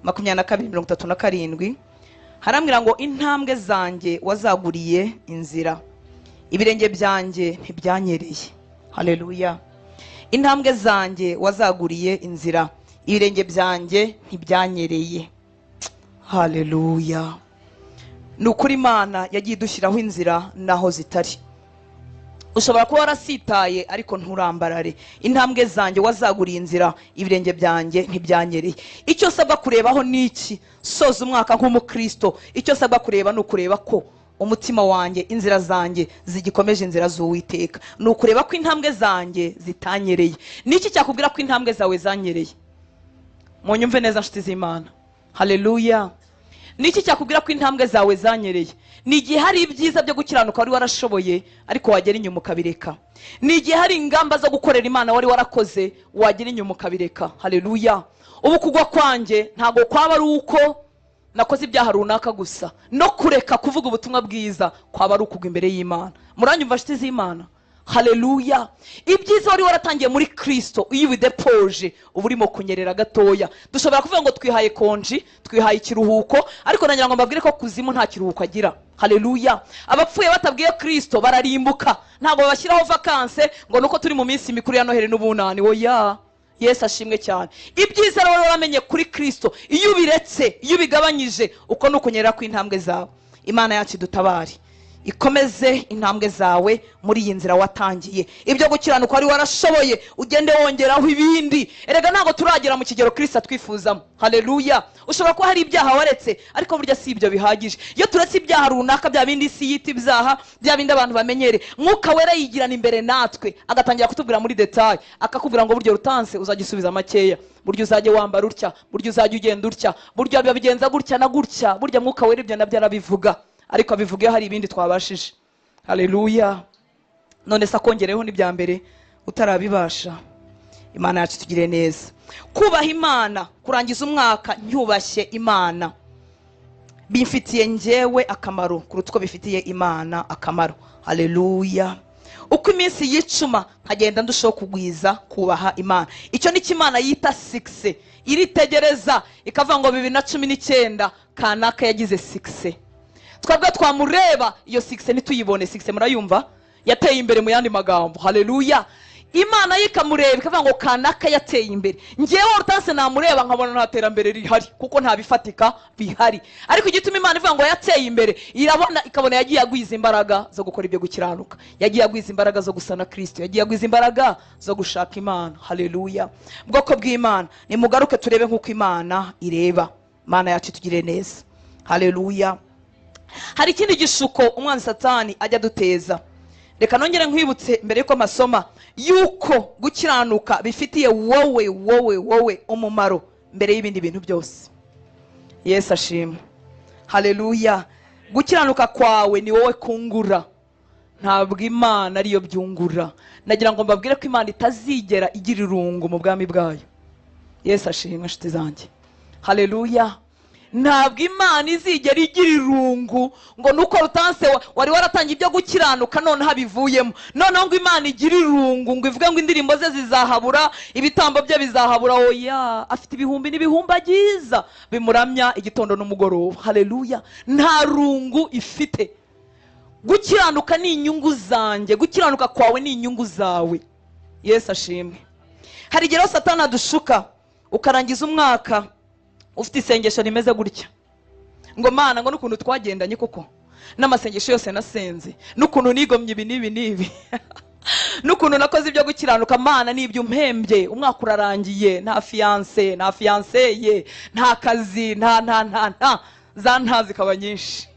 S3: 22:37, harambwira ngo intambwe zanjye wazaguriye inzira, ibirenge byanjye ntibyanyereye. Haleluya. Intambwe zanjye wazaguriye inzira, ibirenge byanjye ntibyanyereye. Haleluya. Ni ukuri Imana yagiye idushyiraho inzira naho zitari. Ushobora kuba warasitaye ariko nturambarare. Intambwe zanjye wazaguriye inzira, ibirenge byanjye ntibyanyereye. Icyo nsabwa kurebaho ni iki? Soza umwaka nk'umukristo, icyo nsabwa kureba ni ukureba ko umutima wanjye, inzira zanjye zigikomeje inzira z'Uwiteka. Ni ukureba ko intambwe zanjye zitanyereye. Ni iki cyakubwira ko intambwe zawe zanyereye? Munyumve neza nshuti z'Imana. Haleluya. Ni iki cyakubwira ko intambwe zawe zanyereye? Ni igihe hari ibyiza byo gukiranuka wari warashoboye, ariko wagera inyuma ukabireka. Ni igihe hari ingamba zo gukorera Imana wari warakoze, wagera inyuma ukabireka. Haleluya. Ubu kugwa kwanjye ntago kwaba ari uko nakoze ibyaha runaka gusa, no kureka kuvuga ubutumwa bwiza kwaba ari ukugwa imbere y'Imana. Muranyumva nshuti z'Imana? Haleluya. Ibyiza wari waratangiye muri Kristo, iyo ubidepoje uba urimo kunyerera gatoya. Dushobora kuvuga ngo twihaye konji, twihaye ikiruhuko, ariko nagira ngo mbabwire ko kuzimu nta kiruhuko agira. Haleluya. Abapfuye batabwiye Kristo bararimbuka, ntabwo babashyiraho vacances ngo nuko turi mu minsi mikuru ya Noheli n'ubunani. Oya. Yesu ashimwe cyane. Ibyiza rero waramenye kuri Kristo, iyo ubiretse, iyo ubigabanyije, uko ni ukunyerera kw'intambwe zawe. Imana yacu idutabare, ikomeze intambwe zawe muri iyi nzira watangiye. Ibyo gukiranuka wari warashoboye, ugende wongeraho ibindi. Erega ntabwo turagera mu kigero Kristo atwifuzamo. Haleluya. Ushobora kuba hari ibyaha waretse, ariko burya si ibyo bihagije. Iyo turetse ibyaha runaka, bya bindi isi yita ibyaha, bya bindi abantu bamenyere, Mwuka Wera yigirana imbere natwe, agatangira kutubwira muri detail, akakubwira ngo buryo rutanse uzajya usubiza makeya, buryo uzajya wambara utya, buryo uzajya ugenda utya, buryo babigenza gutya na gutya. Burya Mwuka Wera ibyo nabyo arabivuga, ariko abivuga iyo hari ibindi twabashije. Haleluya. None se akongereho n'ibya mbere utarabibasha. Imana yacu tugire neza. Kubaha Imana, kurangiza umwaka nyubashye Imana, bimfitiye njyewe akamaro kuruta uko bifitiye Imana akamaro. Haleluya. Uko iminsi yicuma nkagenda ndushaho kugwiza kubaha Imana. Icyo ni Imana yita 6. Iritegereza ikavuga ngo 2019 kanaka yagize 6. Twebwe twamureba iyo 6 ntituyibone. 6 murayumva? Yateye imbere mu yandi magambo. Haleluya. Imana yikamureba ikavuga ngo kanaka yateye imbere. Njyewe Hortense namureba nkabona nta terambere rihari, kuko nta bifatika bihari. Ariko igituma Imana ivuga ngo yateye imbere, irabona ikabona yagiye agwiza imbaraga zo gukora ibyo gukiranuka, yagiye agwiza imbaraga zo gusana Kristo, yagiye agwiza imbaraga zo gushaka Imana. Haleluya. Bwoko bw'Imana, nimugaruke turebe nkuko Imana ireba. Imana yacu tugire neza. Haleluya. Hari ikindi gishuko umwanzi Satani ajya duteza. Reka nongere nkwibutse mbere yuko masoma yuko gukiranuka bifitiye wowe wowe wowe umumaro mbere y'ibindi bintu byose. Yesu ashimwe. Haleluya. Gukiranuka kwawe ni wowe kungura, ntabwo Imana ariyo byungura. Nagira ngo mbabwire ko Imana itazigera igira irungu mu bwami bwayo. Yesu ashimwe inshuti zanjye. Haleluya. Ntabwo Imana izigera igira irungu ngo nuko Rutanse wari waratangiye ibyo gukiranuka none habivuyemo, noneho ngo Imana igire irungu ngo ivuge ngo indirimbo ze zizahabura, ibitambo bye bizahabura. Oya, afite ibihumbi n'ibihumbagiza bimuramya igitondo n'umugoroba. Haleluya. Nta rungu ifite. Gukiranuka ni inyungu zanjye, gukiranuka kwawe ni inyungu zawe. Yesu ashimwe. Hari igihe Satani adushuka ukarangiza umwaka ufite isengesho rimeze gutya ngo Mana, ngo n'ukuntu twagendanye koko, n'amasengesho yose nasenze, n'ukuntu nigomye ibi n'ibi n'ibi, n'ukuntu nakoze ibyo gukiranuka, Mana n'ibyo umpembye, umwaka urarangiye, nta fiance, nta fiancée, nta kazi, nta nta nta nta za nta zikaba nyinshi.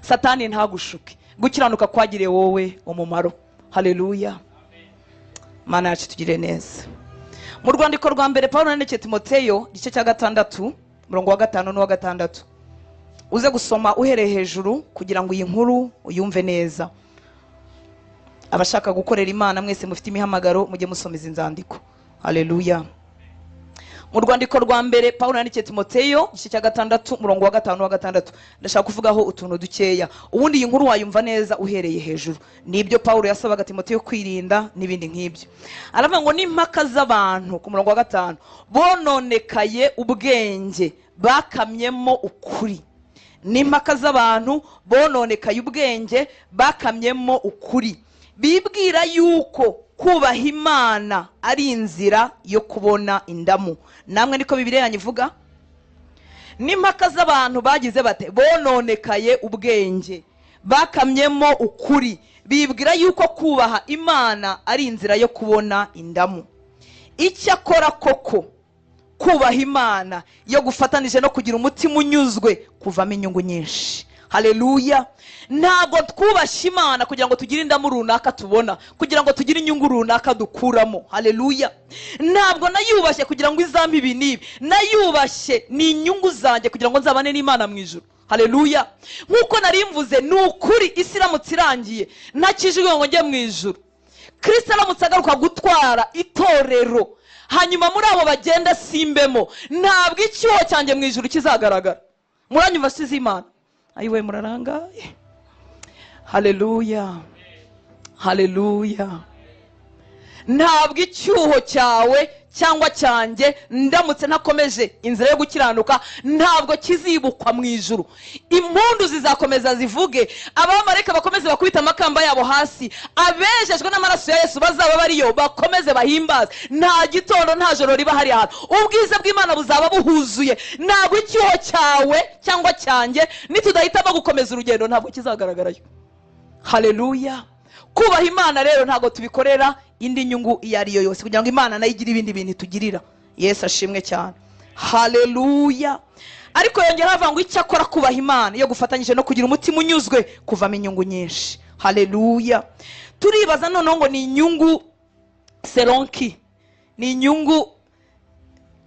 S3: Satani ntagushuke. Gukiranuka kwagiriye wowe umumaro. Haleluya. Mana yacu tugire neza. Mu rwandiko rwa mbere Paulo yandikiye Timoteyo igice cya 6 umurongo wa 5 n'uwa 6, uze gusoma uhereye hejuru kugira ngo iyi nkuru uyumve neza. Abashaka gukorera Imana mwese mufite imihamagaro mujye musoma izi nzandiko. Haleluya. Mu rwandiko rwa mbere Paulo yandikiye Timoteyo igice cya 6 umurongo wa 5 n'uwa 6, ndashaka kuvugaho utuntu dukeya. Ubundi iyi nkuru wayumva neza uhereye hejuru. Nibyo Paulo yasabaga Timoteyo kwirinda n'ibindi nk'ibyo. Aravuga ngo n'impaka z'abantu ku murongo wa 5 bononekaye ubwenge bakamyemo ukuri. N'impaka z'abantu bononekaye ubwenge bakamyemo ukuri, bibwira yuko kubaha Imana ari inzira yo kubona indamu. Namwe niko Bibiliya yanyu ivuga. N'impaka z'abantu bagize bate? Bononekaye ubwenge bakamyemo ukuri, bibwira yuko kubaha Imana ari inzira yo kubona indamu. Icyakora koko kubaha Imana yo gufatanije no kugira umutima unyuzwe kuvamo inyungu nyinshi. Haleluya. Ntabwo twubashye Imana kugira ngo tugire indamu runaka tubona, kugira ngo tugire inyungu runaka dukuramo. Haleluya. Ntabwo nayubashye kugira ngo izampe ibi n'ibi, nayubashye ni inyungu zanjye kugira ngo nzabane n'Imana mu ijuru. Haleluya. Nkuko nari mvuze, ni ukuri isi iramutse irangiye ntakijwe ngo njye mu ijuru, Kristo aramutse agaruka gutwara itorero, hanyuma muri abo bagenda simbemo, ntabwo icyuho cyanjye mu ijuru kizagaragara. Muranyumva sizi Imana? Ayiwe, murarangaye. Haleluya. Haleluya. Ntabwo icyuho cyawe cyangwa cyanjye ndamutse ntakomeje inzira yo gukiranuka ntabwo kizibukwa mu ijuru. Impundu zizakomeza zivuge, abamarayika bakomeze bakubita amakamba yabo hasi, abejejwe n'amaraso ya Yesu bazaba bariyo bakomeze bahimbaze. Nta gitondo nta joro riba hari ahantu, ubwiza bw'Imana buzaba buhuzuye. Ntabwo icyuho cyawe cyangwa cyanjye nitudahitamo gukomeza urugendo ntabwo kizagaragarayo. Haleluya. Kubaha Imana rero ntabwo tubikorera indi nyungu iyo ari yo yose, kugira ngo Imana nayo igire ibindi bintu itugirira. Yesu ashimwe cyane. Haleluya. Ariko yongera avuga ngo icyakora kubaha Imana iyo gufatanyije no kugira umutima unyuzwe kuvamo inyungu nyinshi. Haleluya. Turibaza noneho ngo ni inyungu seronki, ni inyungu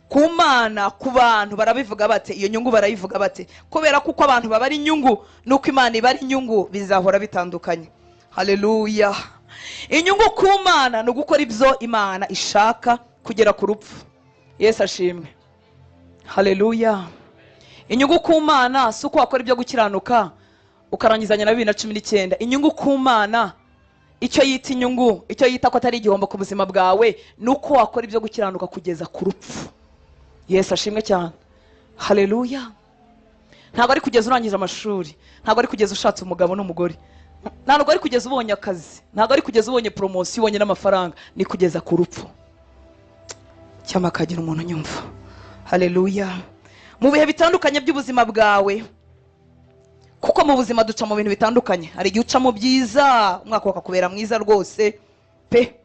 S3: ku Mana, ku bantu barabivuga bate? Iyo nyungu barayivuga bate? Kubera kuko abantu babara inyungu nuko Imana ibara inyungu bizahora bitandukanye. Haleluya. Inyungu ku Mana ni ugukora ibyo Imana ishaka kugera ku rupfu. Yesu ashimwe. Haleluya. Inyungu ku Mana si uko wakora ibyo gukiranuka ukarangizanya na 2019. Inyungu ku Mana, icyo yita inyungu, icyo yita ko atari igihombo ku buzima bwawe, ni uko wakora ibyo gukiranuka kugeza ku rupfu. Yesu ashimwe cyane. Haleluya. Ntabwo ari kugeza urangije amashuri, ntabwo ari kugeza ushatse umugabo n'umugore, ntabwo ari kugeza ubonye akazi, ntabwo ari kugeza ubonye poromosiyo, ubonye n'amafaranga, ni kugeza ku rupfu. Cyangwa akagira umuntu unyumva. Haleluya. Mu bihe bitandukanye by'ubuzima bwawe, kuko mu buzima duca mu bintu bitandukanye, hari igihe uca mu byiza umwaka wakakubera mwiza rwose pe,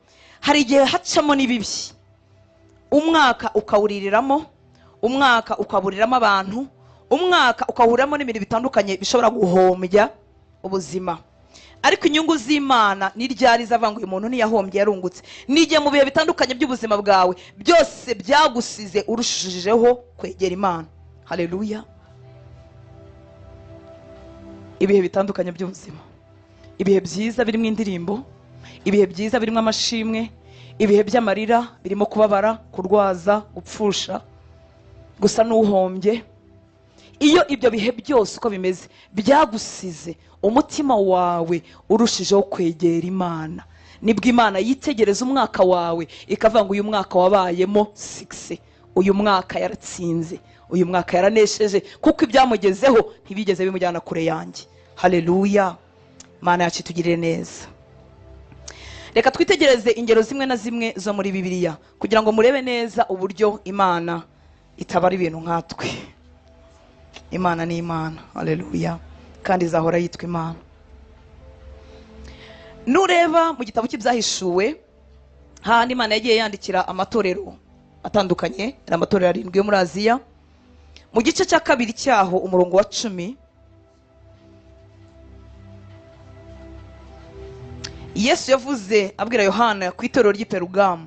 S3: hari igihe hacamo n'ibibi, umwaka ukawuririramo, umwaka ukaburiramo abantu, umwaka ukahuriramo n'ibintu bitandukanye bishobora guhombya ubuzima. Ariko inyungu z'Imana ni ryari zavanga uyu muntu ntiyahombye yarungutse? N'igihe mu bihe bitandukanye by'ubuzima bwawe byose byagusize urushijeho kwegera Imana. Haleluya.
S1: Ibihe bitandukanye by'ubuzima, ibihe byiza birimo indirimbo, ibihe byiza birimo amashimwe, ibihe by'amarira birimo kubabara, kurwaza, gupfusha, gusa n'uhombye. Iyo ibyo bihe byose uko bimeze byagusize umutima wawe urushijeho kwegera Imana, nibwo Imana yitegereza umwaka wawe ikavuga ngo uyu mwaka wabayemo 6, uyu mwaka yaratsinze, uyu mwaka yaranesheje, kuko ibyamugezeho ntibigeze bimujyana kure yanjye. Haleluya, Imana yacu itugirire neza. Reka twitegereze ingero zimwe na zimwe zo muri Bibiliya kugira ngo murebe neza uburyo Imana itabara ibintu nkatwe. Imana ni Imana, haleluya, kandi izahora yitwa Imana. Nureba mu gitabo cy'Ibyahishuwe, hahandi Imana yagiye yandikira amatorero atandukanye, ari amatorero 7 yo muri Aziya, mu gice cya 2 cyaho umurongo wa 10, Yesu yavuze abwira Yohana ku itorero ry'i Perugamu.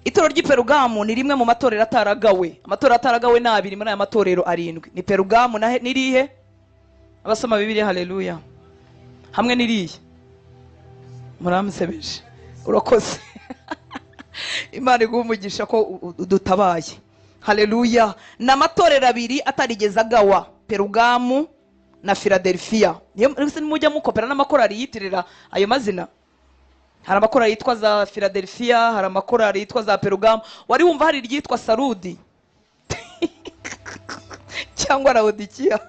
S1: Itorero ry'i Perugamu ni rimwe mu matorero ataragawe. Amatorero ataragawe ni 2 muri aya matorero 7. Ni Perugamu na nirihe? Abasoma Bibiliya, haleluya. Hamwe niriye. Muramusebeje. Urakoze. Imana iguhe umugisha ko udutabaye. Haleluya. Ni amatorero 2 atarigeze agawa, Perugamu na Philadelphia. Niyo mujya mukopera n'amakorari yitirira ayo mazina. Hari amakorari yitwa za Philadelphia, hari amakorari yitwa za Perugamu. Wari wumva hari iryitwa Sarudi cyangwa Laodikiya?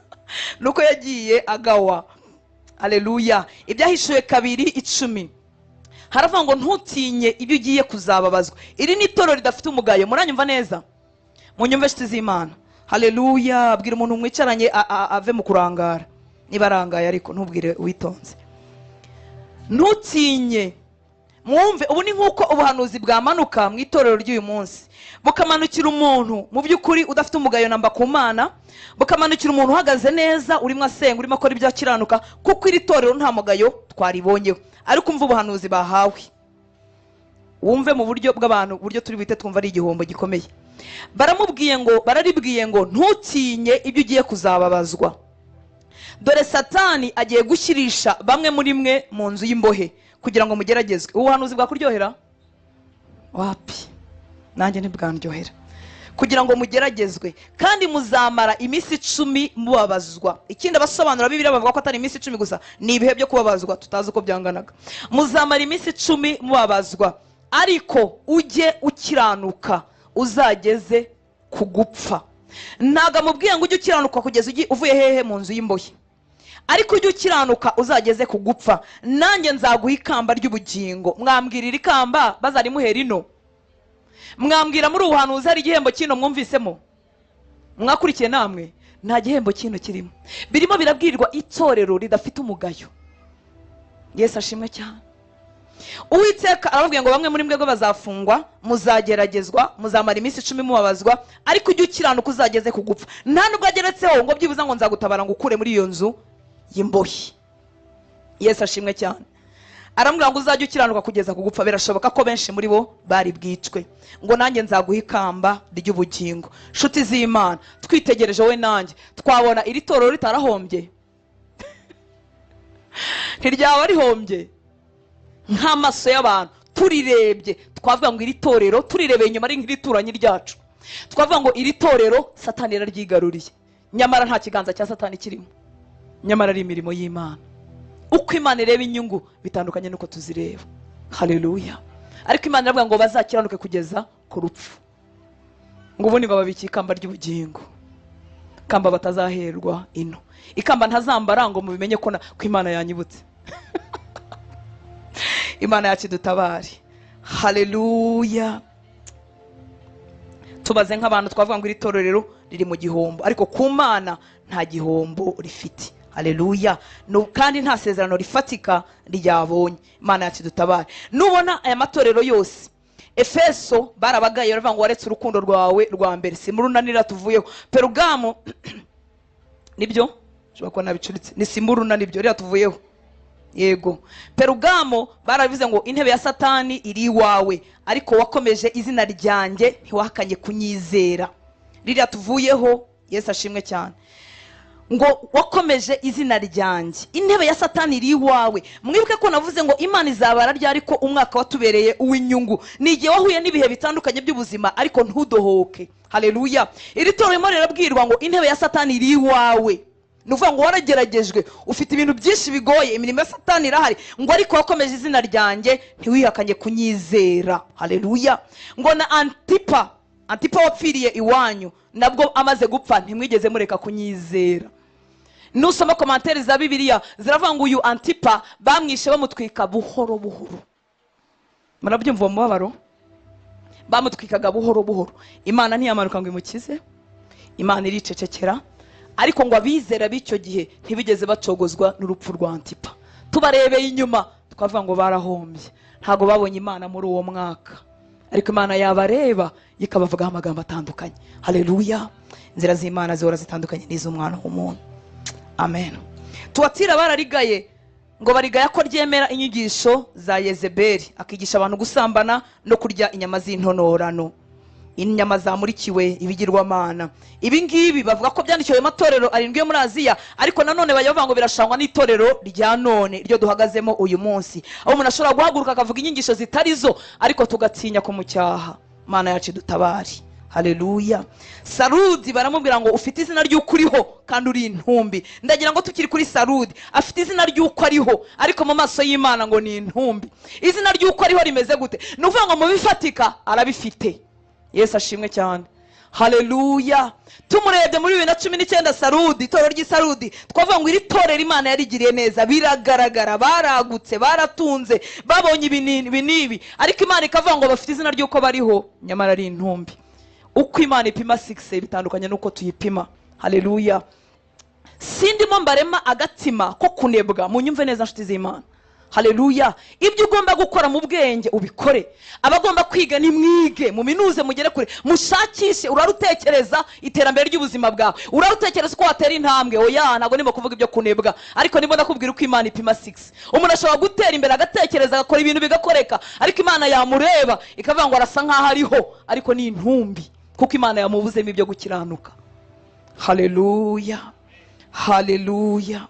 S1: Nuko yagiye agawa. Haleluya. Ibyahishuwe 2:10 haravuga ngo ntutinye ibyo ugiye kuzababazwa. Iri ni itorero ridafite umugayo. Muranyumva neza? Munyumve nshuti z'Imana. Haleluya. Bwira umuntu mwicaranye ave mu kurangara. Niba arangaye ariko ntubwire witonze. Ntutinye. Mwumve, ubu ni nkuko ubuhanuzi bwamanuka mu itorero ry'uyu munsi, bukamanukira umuntu mu by'ukuri udafite umugayo namba ku Mana, bukamanukira umuntu uhagaze neza, urimo asenga, urimo akora ibyo akiranuka, kuko iri torero nta mugayo twaribonyeho. Ariko umva ubuhanuzi bahawe, wumve mu buryo bw'abantu, uburyo turi bwite twumva ari igihombo gikomeye. Baramubwiye ngo, bararibwiye ngo ntutinye ibyo ugiye kuzababazwa. Dore Satani agiye gushyirisha bamwe muri mwe mu nzu y'imbohe kugira ngo mugeragezwe. Ubuhanuzi bwakuryohera? Wapi, nanjye ntibwandyohera. Kugira ngo mugeragezwe, kandi muzamara iminsi 10 mubabazwa. Ikindi abasobanura Bibiliya bavuga ko atari iminsi 10 gusa, ni ibihe byo kubabazwa tutazi uko byanganaga. Muzamara iminsi 10 mubabazwa, ariko ujye ukiranuka uzageze kugupfa. Ntago amubwiye ngo ujye ukiranuka kugeza uvuye hehe mu nzu y'imbohe, ariko ujye ukiranuka uzageze kugupfa, nanjye nzaguha ikamba ry'ubugingo. Mwambwirira ikamba bazarimuhera ino? Mwambwira muri ubuhanuzi hari igihembo kino mwumvisemo? Mwakurikiye namwe? Nta gihembo kino kirimo. Birimo birabwirwa itorero ridafite umugayo. Yesu ashimwe cyane. Uwiteka arababwira ngo bamwe muri mwebwe bazafungwa, muzageragezwa, muzamara iminsi 10 mubabazwa, ariko ujye ukiranuka uzageze kugupfa. Nta nubwo ageretseho ngo byibuza ngo nzagutabara ngo ukure muri iyo nzu y'imbohe. Yesu ashimwe cyane. Aramubwira ngo uzajye ukiranuka kugeza kugupfa. Birashoboka ko benshi muri bo bari bwicwe. Ngo nanjye nzaguha ikamba ry'ubugingo. Nshuti z'Imana, twitegereje wowe nanjye, twabona iri torero ritarahombye? Ntiryaba rihombye? Nk'amaso y'abantu turirebye twavuga ngo iri torero, turirebeye inyuma ari nk'irituranyi ryacu, twavuga ngo iri torero Satani yararyigaruriye. Nyamara nta kiganza cya Satani kirimo, nyamara ari imirimo y'Imana. Uko Imana ireba inyungu bitandukanye nuko tuzireba. Haleluya. Ariko Imana iravuga ngo bazakiranuke kugeza ku rupfu, ngo ubundi bababike ikamba ry'ubugingo, ikamba batazaherwa ino, ikamba ntazambara ngo mubimenye ko Imana yanyibutse. Imana yacu dutabare. Haleluya. Tubaze nk'abantu twavuga ngo iri torero riri mu gihombo, ariko ku Mana nta gihombo rifite. Haleluya. Kandi nta sezerano rifatika ryabonye. Imana yacu dutabare. Nubona aya matorero yose, Efeso barabagaye baravuga ngo waretse urukundo rwawe rwa mbere, Simuruna tuvuyeho. Perugamo nibyo nshobora kuba nabicuritse, ni Simuruna nibyo rira tuvuyeho. Yego. Perugamo barabivuze ngo intebe ya Satani iri iwawe, ariko wakomeje izina ryanjye ntiwahakanye kunyizera. Ririya tuvuyeho. Yesu ashimwe cyane.
S3: Ngo wakomeje izina ryanjye, intebe ya Satani iri iwawe. Mwibuke ko navuze ngo Imana izabara ryari ko umwaka watubereye uw'inyungu. Ni igihe wahuye n'ibihe bitandukanye by'ubuzima ariko ntudohoke. Haleluya. Iri torero ririmo rirabwirwa ngo intebe ya Satani iri iwawe. Ni ukuvuga ngo warageragejwe, ufite ibintu byinshi bigoye, imirimo ya Satani irahari, ngo ariko wakomeje izina ryanjye, ntiwihakanye kunyizera. Haleluya. Ngo na Antipa, Antipa wapfiriye iwanyu, nabwo amaze gupfa ntimwigeze mureka kunyizera. Nusoma commentaires za Bibiliya ziravuga ngo uyu Antipa bamwishe bamutwika buhoro buhoro. Murabyumva uwo mubabaro? Bamutwikaga buhoro buhoro. Imana ntiyamanuka ngo imukize, Imana iricecekera, ariko ngo abizera b'icyo gihe ntibigeze bacogozwa n'urupfu rwa Antipa. Tubarebeye inyuma twavuga ngo barahombye, ntago babonye Imana muri uwo mwaka, ariko Imana yabareba ikabavugaho amagambo atandukanye. Haleluya. Inzira z'Imana zihora zitandukanye n'iz'umwana w'umuntu. Amen. Tuwatira bararigaye, ngo barigaya ko ryemera inyigisho za Yezebeli, akigisha abantu gusambana no kurya inyama z'intonorano, inyama zamurikiwe ibigirwamana. Ibi ngibi bavuga ko byandikiwe amatorero arindwi yo muri Aziya, ariko nanone bajya bavuga ngo birashangwa n'itorero rya none ryo duhagazemo uyu munsi, aho umuntu ashobora guhaguruka akavuga inyigisho zitari zo, ariko tugatinya kumucyaha. Mana yacu dutabari. Haleluya. Sarudi baramubwira ngo ufite izina ry'uko uriho kandi uri intumbi. Ndagira ngo tukiri kuri Sarudi, afite izina ry'uko ariho, ariko mu maso y'Imana ngo ni intumbi. Izina ry'uko ariho rimeze gute? Ni ukuvuga ngo mu bifatika arabifite. Yesu ashimwe cyane. Haleluya. Tumurebye muri 2019 Sarudi, itorero ry'Isarudi, twavuga ngo iri torero Imana yarigiriye neza, biragaragara, baragutse, baratunze, babonye ibi n'ibi, ariko Imana ikavuga ngo bafite izina ry'uko bariho, nyamara ari intumbi. Uko Imana ipima 6 bitandukanye nuko tuyipima. Haleluya. Sindimo mbarema agatima ko kunebwa, munyumve neza nshuti z'Imana. Haleluya. Ibyo ugomba gukora mu bwenge ubikore. Abagomba kwiga ni mwige, muminuze, mugere kure, mushakishe. Urarutekereza iterambere ry'ubuzima bwawe, urarutekereza uko watera intambwe. Oya, ntabwo ndimo kuvuga ibyo kunebwa, ariko ndimo ndakubwira uko Imana ipima 6. Umuntu ashobora gutera imbere agatekereza agakora ibintu bigakoreka, ariko Imana yamureba ikavuga ngo arasa nkaho ariho, ariko ni intumbi, kuko Imana yamubuzemo ibyo gukiranuka. Haleluya. Haleluya.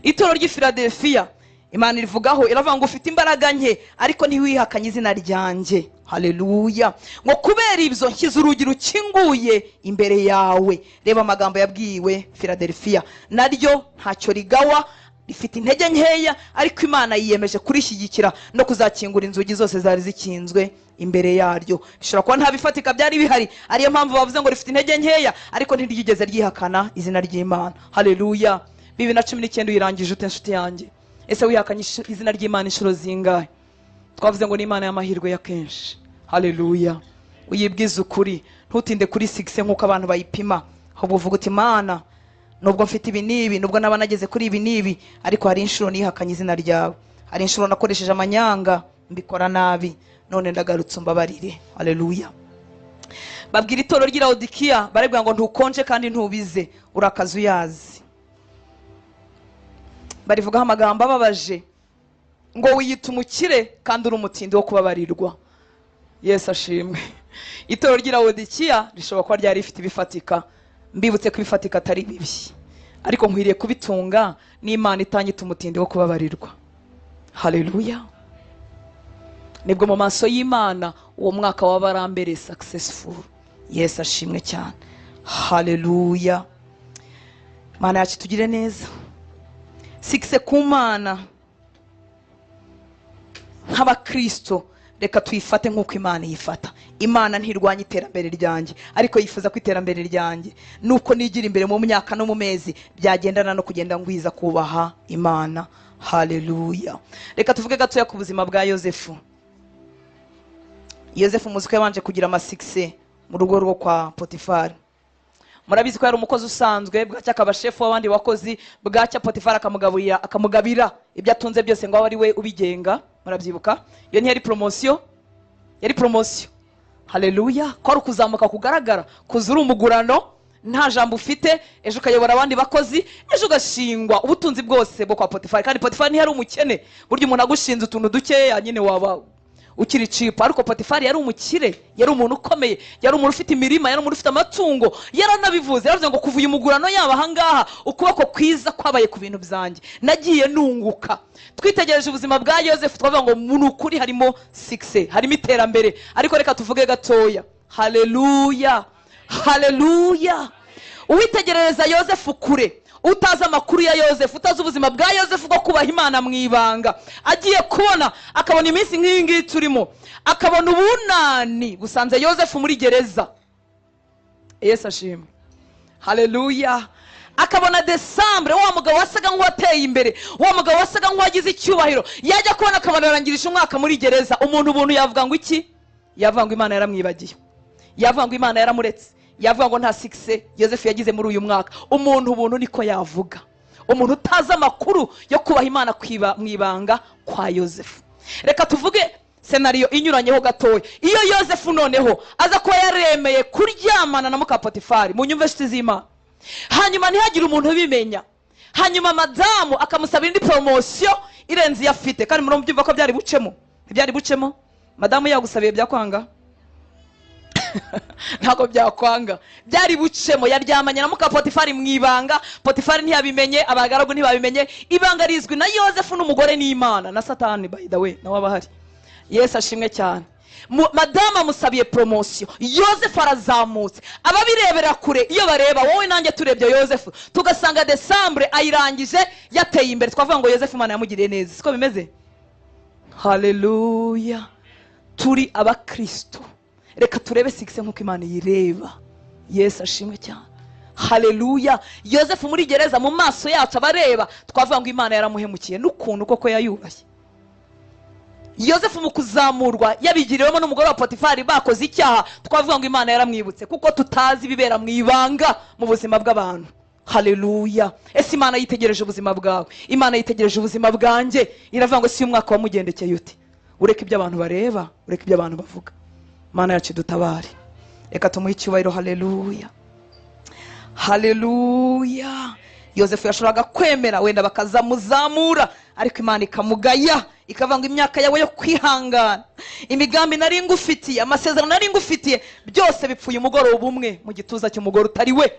S3: Itorero ry'i Philadelphia Imana irivugaho iravuga ngo ufite imbaraga nke ariko ntiwihakanye izina ryanjye. Haleluya. Ngo kubera ibyo nshyize urugi rukinguye imbere yawe. Reba amagambo yabwiwe Philadelphia, naryo ntacyo rigawa, rifite intege nkeya, ariko Imana yiyemeje kurishyigikira no kuzakingura inzugi zose zari zikinzwe imbere yaryo. Bishobora kuba nta bifatika byari bihari, ariyo mpamvu bavuze ngo rifite intege nkeya, ariko ntiryigeze ryihakana izina ry'Imana. Haleluya. 2019 uyirangije ute nshuti yanjye? Ese wihakanye izina ry'Imana inshuro zingahe? Twavuze ngo ni Imana y'amahirwe ya kenshi. Haleluya. Uyibwize ukuri, ntutinde kuri 6 nkuko abantu bayipima, ahubwo uvuga uti Imana, nubwo mfite ibi n'ibi, nubwo naba nageze kuri ibi n'ibi, ariko hari inshuro nihakanye izina ryawe, hari inshuro nakoresheje amanyanga mbikora nabi, none ndagarutse umbabarire. Haleluya. Babwira itorero ry'i Laodikiya, barabwira ngo ntukonje kandi ntubize, urakaza uyazi. Barivugaho amagambo ababaje, ngo wiyita umukire kandi uri umutindi wo kubabarirwa. Yesu ashimwe. Itorero ry'i Laodikiya rishobora kuba ryari rifite ibifatika. Mbibutse ko ibifatika atari bibi, ariko nkwiriye kubitunga n'Imana itanyita umutindi wo kubabarirwa. Haleluya. Nibwo mu maso y'Imana uwo mwaka wabarambere successful. Yesu ashimwe cyane. Haleluya. Mana yacu tugire neza. 6 ku Mana nk'abakristo, reka tuyifate nk'uko Imana yifata. Imana ntirwanya iterambere ryanjye, ariko yifuza ko iterambere ryanjye nuko nigira imbere mu myaka no mu mezi byagendana no kugenda ngwiza kubaha Imana. Haleluya. Reka tuvuge gatoya ku buzima bwa Yosefu. Yosefu muzi ko yabanje kugira amasikse mu rugo rwo kwa Potifari. Murabizi ko yari umukozi usanzwe, bwacya akaba shefu w'abandi bakozi, bwacya Potifari akamugaburira, akamugabira ibyo atunze byose ngo abe ari we ubigenga. Murabyibuka? Iyo ntiyari promotion, yari promotion. Haleluya. Ko ari ukuzamuka kugaragara, kuzura umugurano, nta jambo ufite, ejo ukayobora abandi bakozi, ejo ugashingwa ubutunzi bwose bwo kwa Potifari. Kandi Potifari ntiyari umukene, burya umuntu agushinze utuntu dukeya nyine waba Ukiri cheap. Ariko Potifari yari umukire, yari umuntu ukomeye, yari umuntu ufite imirima, yari umuntu ufite amatungo. Yaranabivuze, yaravuze ngo kuva uyu mugurano yaba ahangaha, ukuboko kwiza kwabaye ku bintu byanjye, nagiye nunguka. Twitegereje ubuzima bwa Yosefu twavuga ngo ni ukuri harimo success, harimo iterambere. Ariko reka tuvuge gatoya. Haleluya, haleluya. Uwitegerereza Yosefu kure, utazi amakuru ya Yosefu, utazi ubuzima bwa Yosefu bwo kubaha Imana mu ibanga, agiye kubona akabona iminsi nk'iyi ngiyi turimo, akabona ubunani busanze Yosefu muri gereza. Yesu ashimwe, haleluya. Akabona Desambre, wa mugabo wasaga nk'uwateye imbere, wa mugabo wasaga nk'uwagize icyubahiro, yajya kubona akabona arangirije umwaka muri gereza. Umuntu ubuntu yavuga ngo iki? Yavuga ngo Imana yaramwibagiye, yavuga ngo Imana yaramuretse, yavuga ngo nta success Yosefu yagize muri uyu mwaka. Umuntu ubuntu niko yavuga, umuntu utazi amakuru yo kubaha Imana mu ibanga kwa Yosefu. Reka tuvuge scenario inyuranyeho gatoya. Iyo Yosefu noneho aza kuba yaremeye kuryamana na muka Potifari, mu nyumve nshuti z'Imana, hanyuma ntihagire umuntu ubimenya, hanyuma madamu akamusabira indi promotion irenze iyo afite, kandi murumva ko byari bucemo. Ntibyari bucemo? Madamu yagusabiye byakwanga? Ntabwo byakwanga, byari bucemo. Yaryamanye na muka Potifari mu ibanga, Potifari ntiyabimenye, abagaragu ntibabimenye, ibanga rizwi na Yosefu n'umugore n'Imana na Satani, by the way nawe abahari. Yesu ashimwe cyane. Madamu amusabiye promotion, Yosefu arazamutse. Ababirebera kure iyo bareba wowe nanjye turebye Yosefu tugasanga Desambre ayirangije yateye imbere, twavuga ngo Yosefu Imana yamugiriye neza. Siko bimeze? Haleluya. Turi abakristo, reka turebe success nkuko Imana yireba. Yesu ashimwe cyane, haleluya. Yosefu muri gereza mu maso yacu abareba twavuga ngo Imana yaramuhemukiye n'ukuntu koko yayubashye. Yosefu mu kuzamurwa yabigiriwemo n'umugore wa Potifari bakoze icyaha, twavuga ngo Imana yaramwibutse, kuko tutazi ibibera mu ibanga mu buzima bw'abantu. Haleluya. Ese Imana yitegereje ubuzima bwawe, Imana yitegereje ubuzima bwanjye, iravuga ngo si umwaka wamugendekeye ute? Ureke ibyo abantu bareba, ureke ibyo abantu bavuga. Mana yacu dutabare, reka tumuhe icyubahiro. Haleluya, haleluya. Yosefu yashoboraga kwemera wenda bakazamuzamura, ariko Imana ikamugaya, ikavuga ngo imyaka yawe yo kwihangana, imigambi nari ngufitiye, amasezerano nari ngufitiye, byose bipfuye umugoroba umwe mu gituza cy'umugore utari we.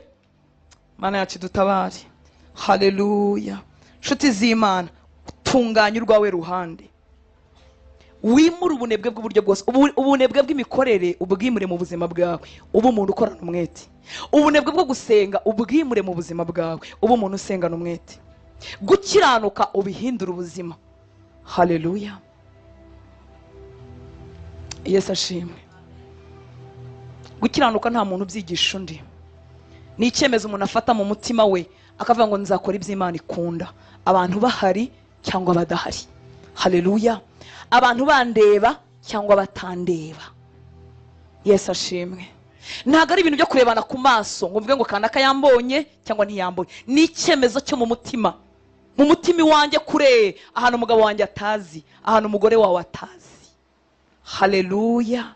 S3: Mana yacu dutabare, haleluya. Nshuti z'Imana, tunganya urwawe ruhande, wimure ubunebwe bw'uburyo bwose, ubunebwe bw'imikorere ubwimure mu buzima bwawe, uba umuntu ukorana umwete. Ubunebwe bwo gusenga ubwimure mu buzima bwawe, uba umuntu usengana umwete. Gukiranuka ubihindura ubuzima. Haleluya. Yesu ashimwe. Gukiranuka nta muntu ubyigisha undi, ni icyemezo umuntu afata mu mutima we akavuga ngo nzakora ibyo Imana ikunda, abantu bahari cyangwa badahari. Haleluya. Abantu bandeba cyangwa batandeba. Yesu ashimwe. Ntabwo ari ibintu byo kurebana ku maso ngo mvuge ngo kanaka yambonye cyangwa ntiyambonye. Ni icyemezo cyo mu mutima, mu mutima iwanjye kure, ahantu umugabo wanjye atazi, ahantu umugore wawe atazi. Haleluya.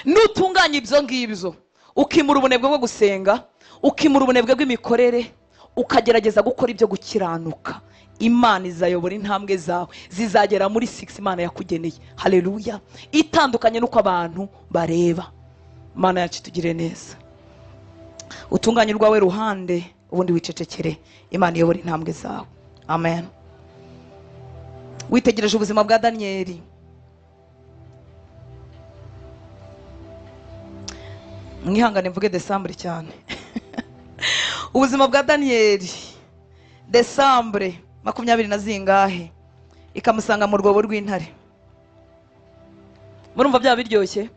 S3: Nutunganya ibyo ngibyo, ukimura ubunebwe bwo gusenga, ukimura ubunebwe bw'imikorere, ukagerageza gukora ibyo gukiranuka, Imana izayobora intambwe zawe, zizagera muri 6 Imana yakugeneye. Haleluya. Itandukanye nuko abantu bareba. Imana yacu tugire neza. Utunganye urwawe ruhande, ubundi wicecekere, Imana iyobora intambwe zawe. Amen. Witegereje ubuzima bwa Daniyeli, mwihangane mvuge Desambre cyane. Ubuzima bwa Daniyeli, Desambre 20 na zingahe, ikamusanga mu rwobo rw'intare. Murumva byaba biryoshye?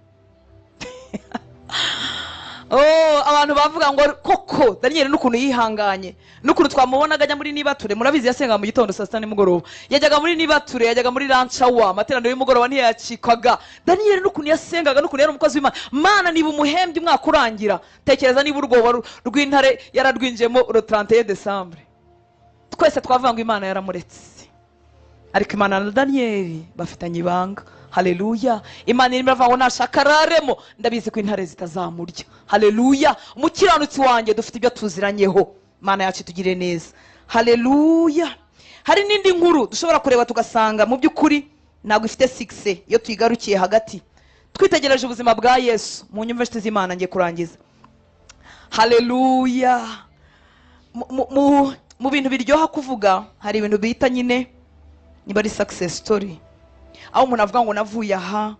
S3: Oh, abantu bavuga ngo koko Daniyeli n'ukuntu yihanganye, n'ukuntu twamubonaga ajya muri nibature. Murabizi yasenga mu gitondo, saa sita nimugoroba, yajyaga muri nibature, yajyaga muri ranchawa, amateraniro y'umugoroba ntiyacikwaga. Daniyeli n'ukuntu yasengaga, n'ukuntu yari umukozi w'Imana. Mana niba umuhembye umwaka urangira, tekereza niba urwobo rw'intare yararwinjiyemo le 31 Décembre, twese twavuga ngo Imana yaramuretse. Ariko Imana na Daniyeli bafitanye ibanga. Haleluya. Imana irimo iravuga ngo nashaka araremo, ndabizi ko intare zitazamurya. Haleluya. Umukiranutsi wanjye dufite ibyo tuziranyeho. Imana yacu tugire neza. Haleluya. Hari n'indi nkuru dushobora kureba tugasanga mu by'ukuri Ntabwo ifite succès iyo tuyigarukiye hagati. Twitegereje ubuzima bwa Yesu mu nyumva, inshuti z'Imana, ngiye kurangiza. Haleluya. Mu bintu biryoha kuvuga hari ibintu bita nyine niba ari success story, aho umuntu avuga ngo navuye aha,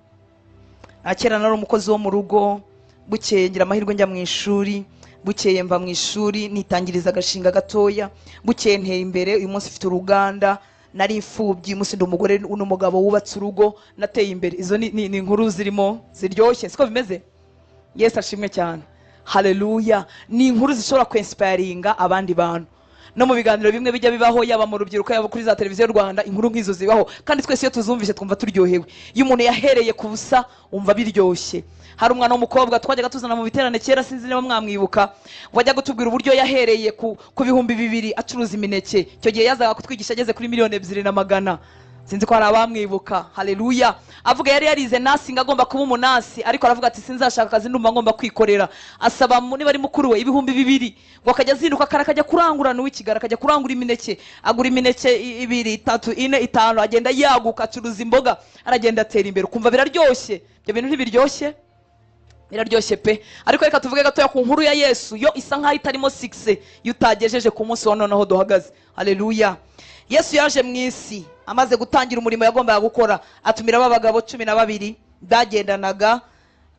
S3: kera nari umukozi wo mu rugo, bukeye ngira amahirwe njya mu ishuri, bukeye mva mu ishuri nitangiriza agashinga gatoya, bukeye nteye imbere, uyu munsi mfite uruganda, nari imfubyi, uyu munsi ndi umugore n'umugabo wubatse urugo, nateye imbere. Izo ni inkuru zirimo ziryoshye, siko bimeze? Yesu ashimwe cyane. Haleluya. Ni inkuru zishobora kwinspiringa abandi bantu. No mu biganiro bimwe bijya bibaho, yaba mu rubyiruko, yaba kuri za televiziyo Rwanda, inkuru nk'izo zibaho, kandi twese iyo tuzumvise twumva turyohewe. Iyo umuntu yahereye ku busa wumva biryoshye. Hari umwana w'umukobwa twajyaga tuzana mu biterane kera, sinzi niba mwamwibuka, wajyaga kutubwira uburyo yahereye ku 2000 acuruza imineke. Icyo gihe yazaga kutwigisha ageze kuri 2,200,000. Sinzi ko hari abamwibuka. Haleluya. Avuga yari yarize nursing, agomba kuba umunasi, ariko aravuga ati sinzashaka akazi, ndumva ngomba kwikorera. Asaba niba ari mukuru we 2000 ngo akajya azinduka kare akajya kurangura n'uw'Ikigali, akajya kurangura imineke, agura imineke 2, 3, 4, 5, agenda yaguka, acuruza imboga, aragenda atera imbere. Ukumva biraryoshye. Ibyo bintu ntibiryoshye? Biraryoshye pe. Ariko reka tuvuge gatoya ku nkuru ya Yesu, yo isa nkaho itarimo success iyo utagejeje ku munsi wa none aho duhagaze. Haleluya. Yesu yaje mu isi amaze gutangira umurimo yagombaga gukora, atumira abagabo 12 bagendanaga,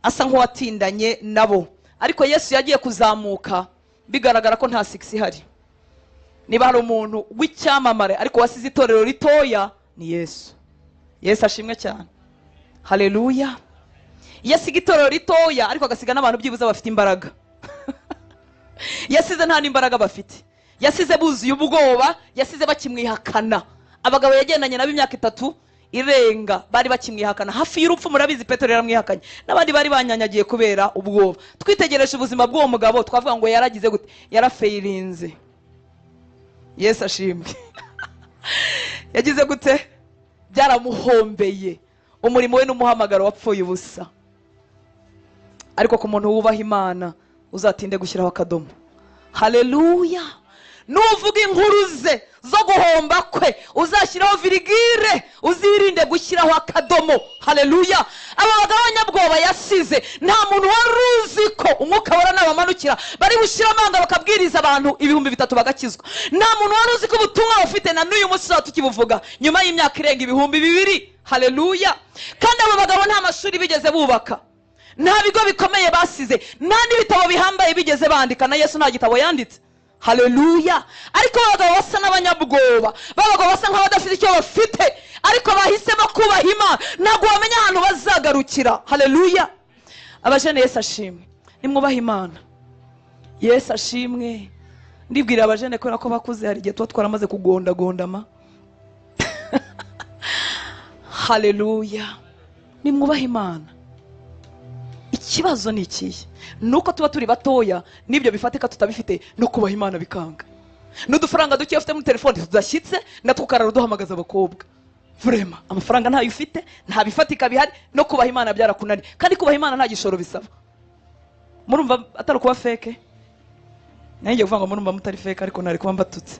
S3: asa nk'uwatindanye nabo. Ariko Yesu yagiye kuzamuka bigaragara ko nta success ihari. Niba hari umuntu w'icyamamare ariko wasize itorero ritoya ni Yesu. Yesu ashimwe cyane. Haleluya. Yasiga itorero ritoya ariko agasiga n'abantu byibuze bafite imbaraga. Yasize nta n'imbaraga bafite, yasize buzuye ubwoba, yasize bakimwihakana. Abagabo yagendanye nabo imyaka 3 irenga bari bakimwihakana hafi y'urupfu. Murabizi Petero yaramwihakanye n'abandi bari banyanyagiye kubera ubwoba. Twitegereje ubuzima bw'uwo mugabo twavuga ngo yaragize gute? Yarafeirinze. Yesu ashimwe. Yagize gute? Byaramuhombeye. Umurimo we n'umuhamagaro wapfuye ubusa. Ariko ku muntu wubaha Imana uzatinde gushyiraho akadomo. Haleluya. Nuvuga inkuru ze zo guhomba kwe uzashyiraho virigire, uzirinde gushyiraho akadomo. Haleluya. Aba bagabo b'abanyabwoba yasize, nta muntu wari uzi ko umwuka wera nabamanukira bari bushyira amanga bakabwiriza abantu 3000 bagakizwa. Nta muntu wari uzi ko ubutumwa bafite na n'uyu munsi tuzaba tukibuvuga nyuma y'imyaka irenga 2000. Haleluya. Kandi abo bagabo nta mashuri bigeze bubaka, nta bigo bikomeye basize, nta n'ibitabo bihambaye bigeze bandika, na Yesu nta gitabo yanditse. Haleluya. Ariko abagabo basa n'abanyabwoba, babagabo basa nk'abadafite icyo bafite, ariko bahisemo kubaha Imana, ntabwo wamenya ahantu bazagarukira. Haleluya. Abajene, Yesu ashimwe. Nimwubaha Imana. Yesu ashimwe. Ndibwira abajene kubera ko bakuze, hari igihe tuba twaramaze kugondagondama. Haleluya. Nimwubaha Imana. Ikibazo ni ikihe? Nuko tuba turi batoya n'ibyo bifatika tutabifite, no kubaha Imana bikanga. N'udufaranga duke ufite muri telefone tudashyitse, natwo ukarara uduhamagaza abakobwa. Vrema, amafaranga ntayo ufite, nta bifatika bihari, no kubaha Imana byarakunaniye. Kandi kubaha Imana nta gishoro bisaba. Murumva atari kuba fake? Nanjye kuvuga ngo murumva mutari fake, ariko nari kuba mbatutse.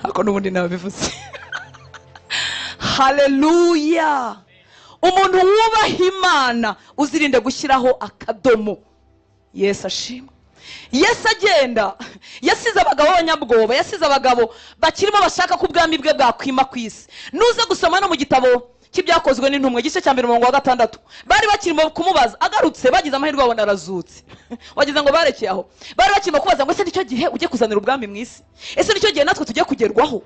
S3: Ariko n'ubundi nabivuze. Haleluya. Umuntu wubaha Imana uzirinde gushyiraho akadomo. Yesu ashimwe. Yesu agenda yasize abagabo b'abanyabwoba, yasize abagabo bakirimo bashaka ko ubwami bwe bwakwima ku isi. Nuza gusoma no mu gitabo cy'ibyakozwe n'intumwa igice cya 1 umurongo wa 6, bari bakirimo kumubaza agarutse, bagize amahirwe babona arazutse. Wagize ngo barekeye aho, bari bakirimo kubaza ngo ese nicyo gihe ugiye kuzanira ubwami mu isi? Ese nicyo gihe natwe tugiye kugerwaho?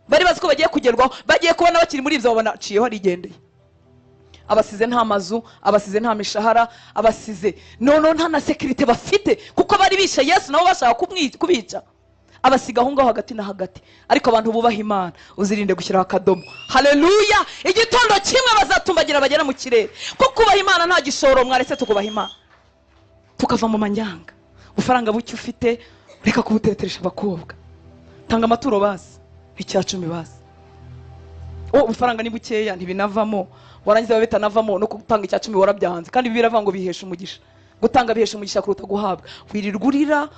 S3: Bari bazi ko bagiye kugerwaho, bagiye kubona bakiri muri ibyo babona aciyeho arigendeye. Abasize nta mazu, abasize nta mishahara, abasize none nta na security bafite, kuko bari bishe Yesu nabo bashaka kubica. Abasiga aho ngaho hagati na hagati. Ariko abantu bubaha Imana uzirinde gushyiraho akadomo. Haleluya. Igitondo kimwe bazatumbagira bagera mu kirere. Kuko kubaha Imana nta gishoro, mwaretse tukubaha Imana tukava mu manyanga. Ufaranga buke ufite reka kubuteteresha abakobwa. Tanga amaturo basi, 10% basi. Ubufaranga ni bukeya ntibinavamo, warangiza babitanavamo no gutanga 10% warabyanze. Kandi Bibiliya iravuga ngo bihesha umugisha. Gutanga bihesha umugisha kuruta guhabwa. Wirirwa urira.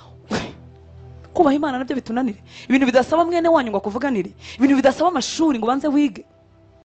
S3: Kubaha Imana nabyo bitunanire. Ibintu bidasaba mwene wanyu ngo akuvuganire, ibintu bidasaba amashuri ngo ubanze wige.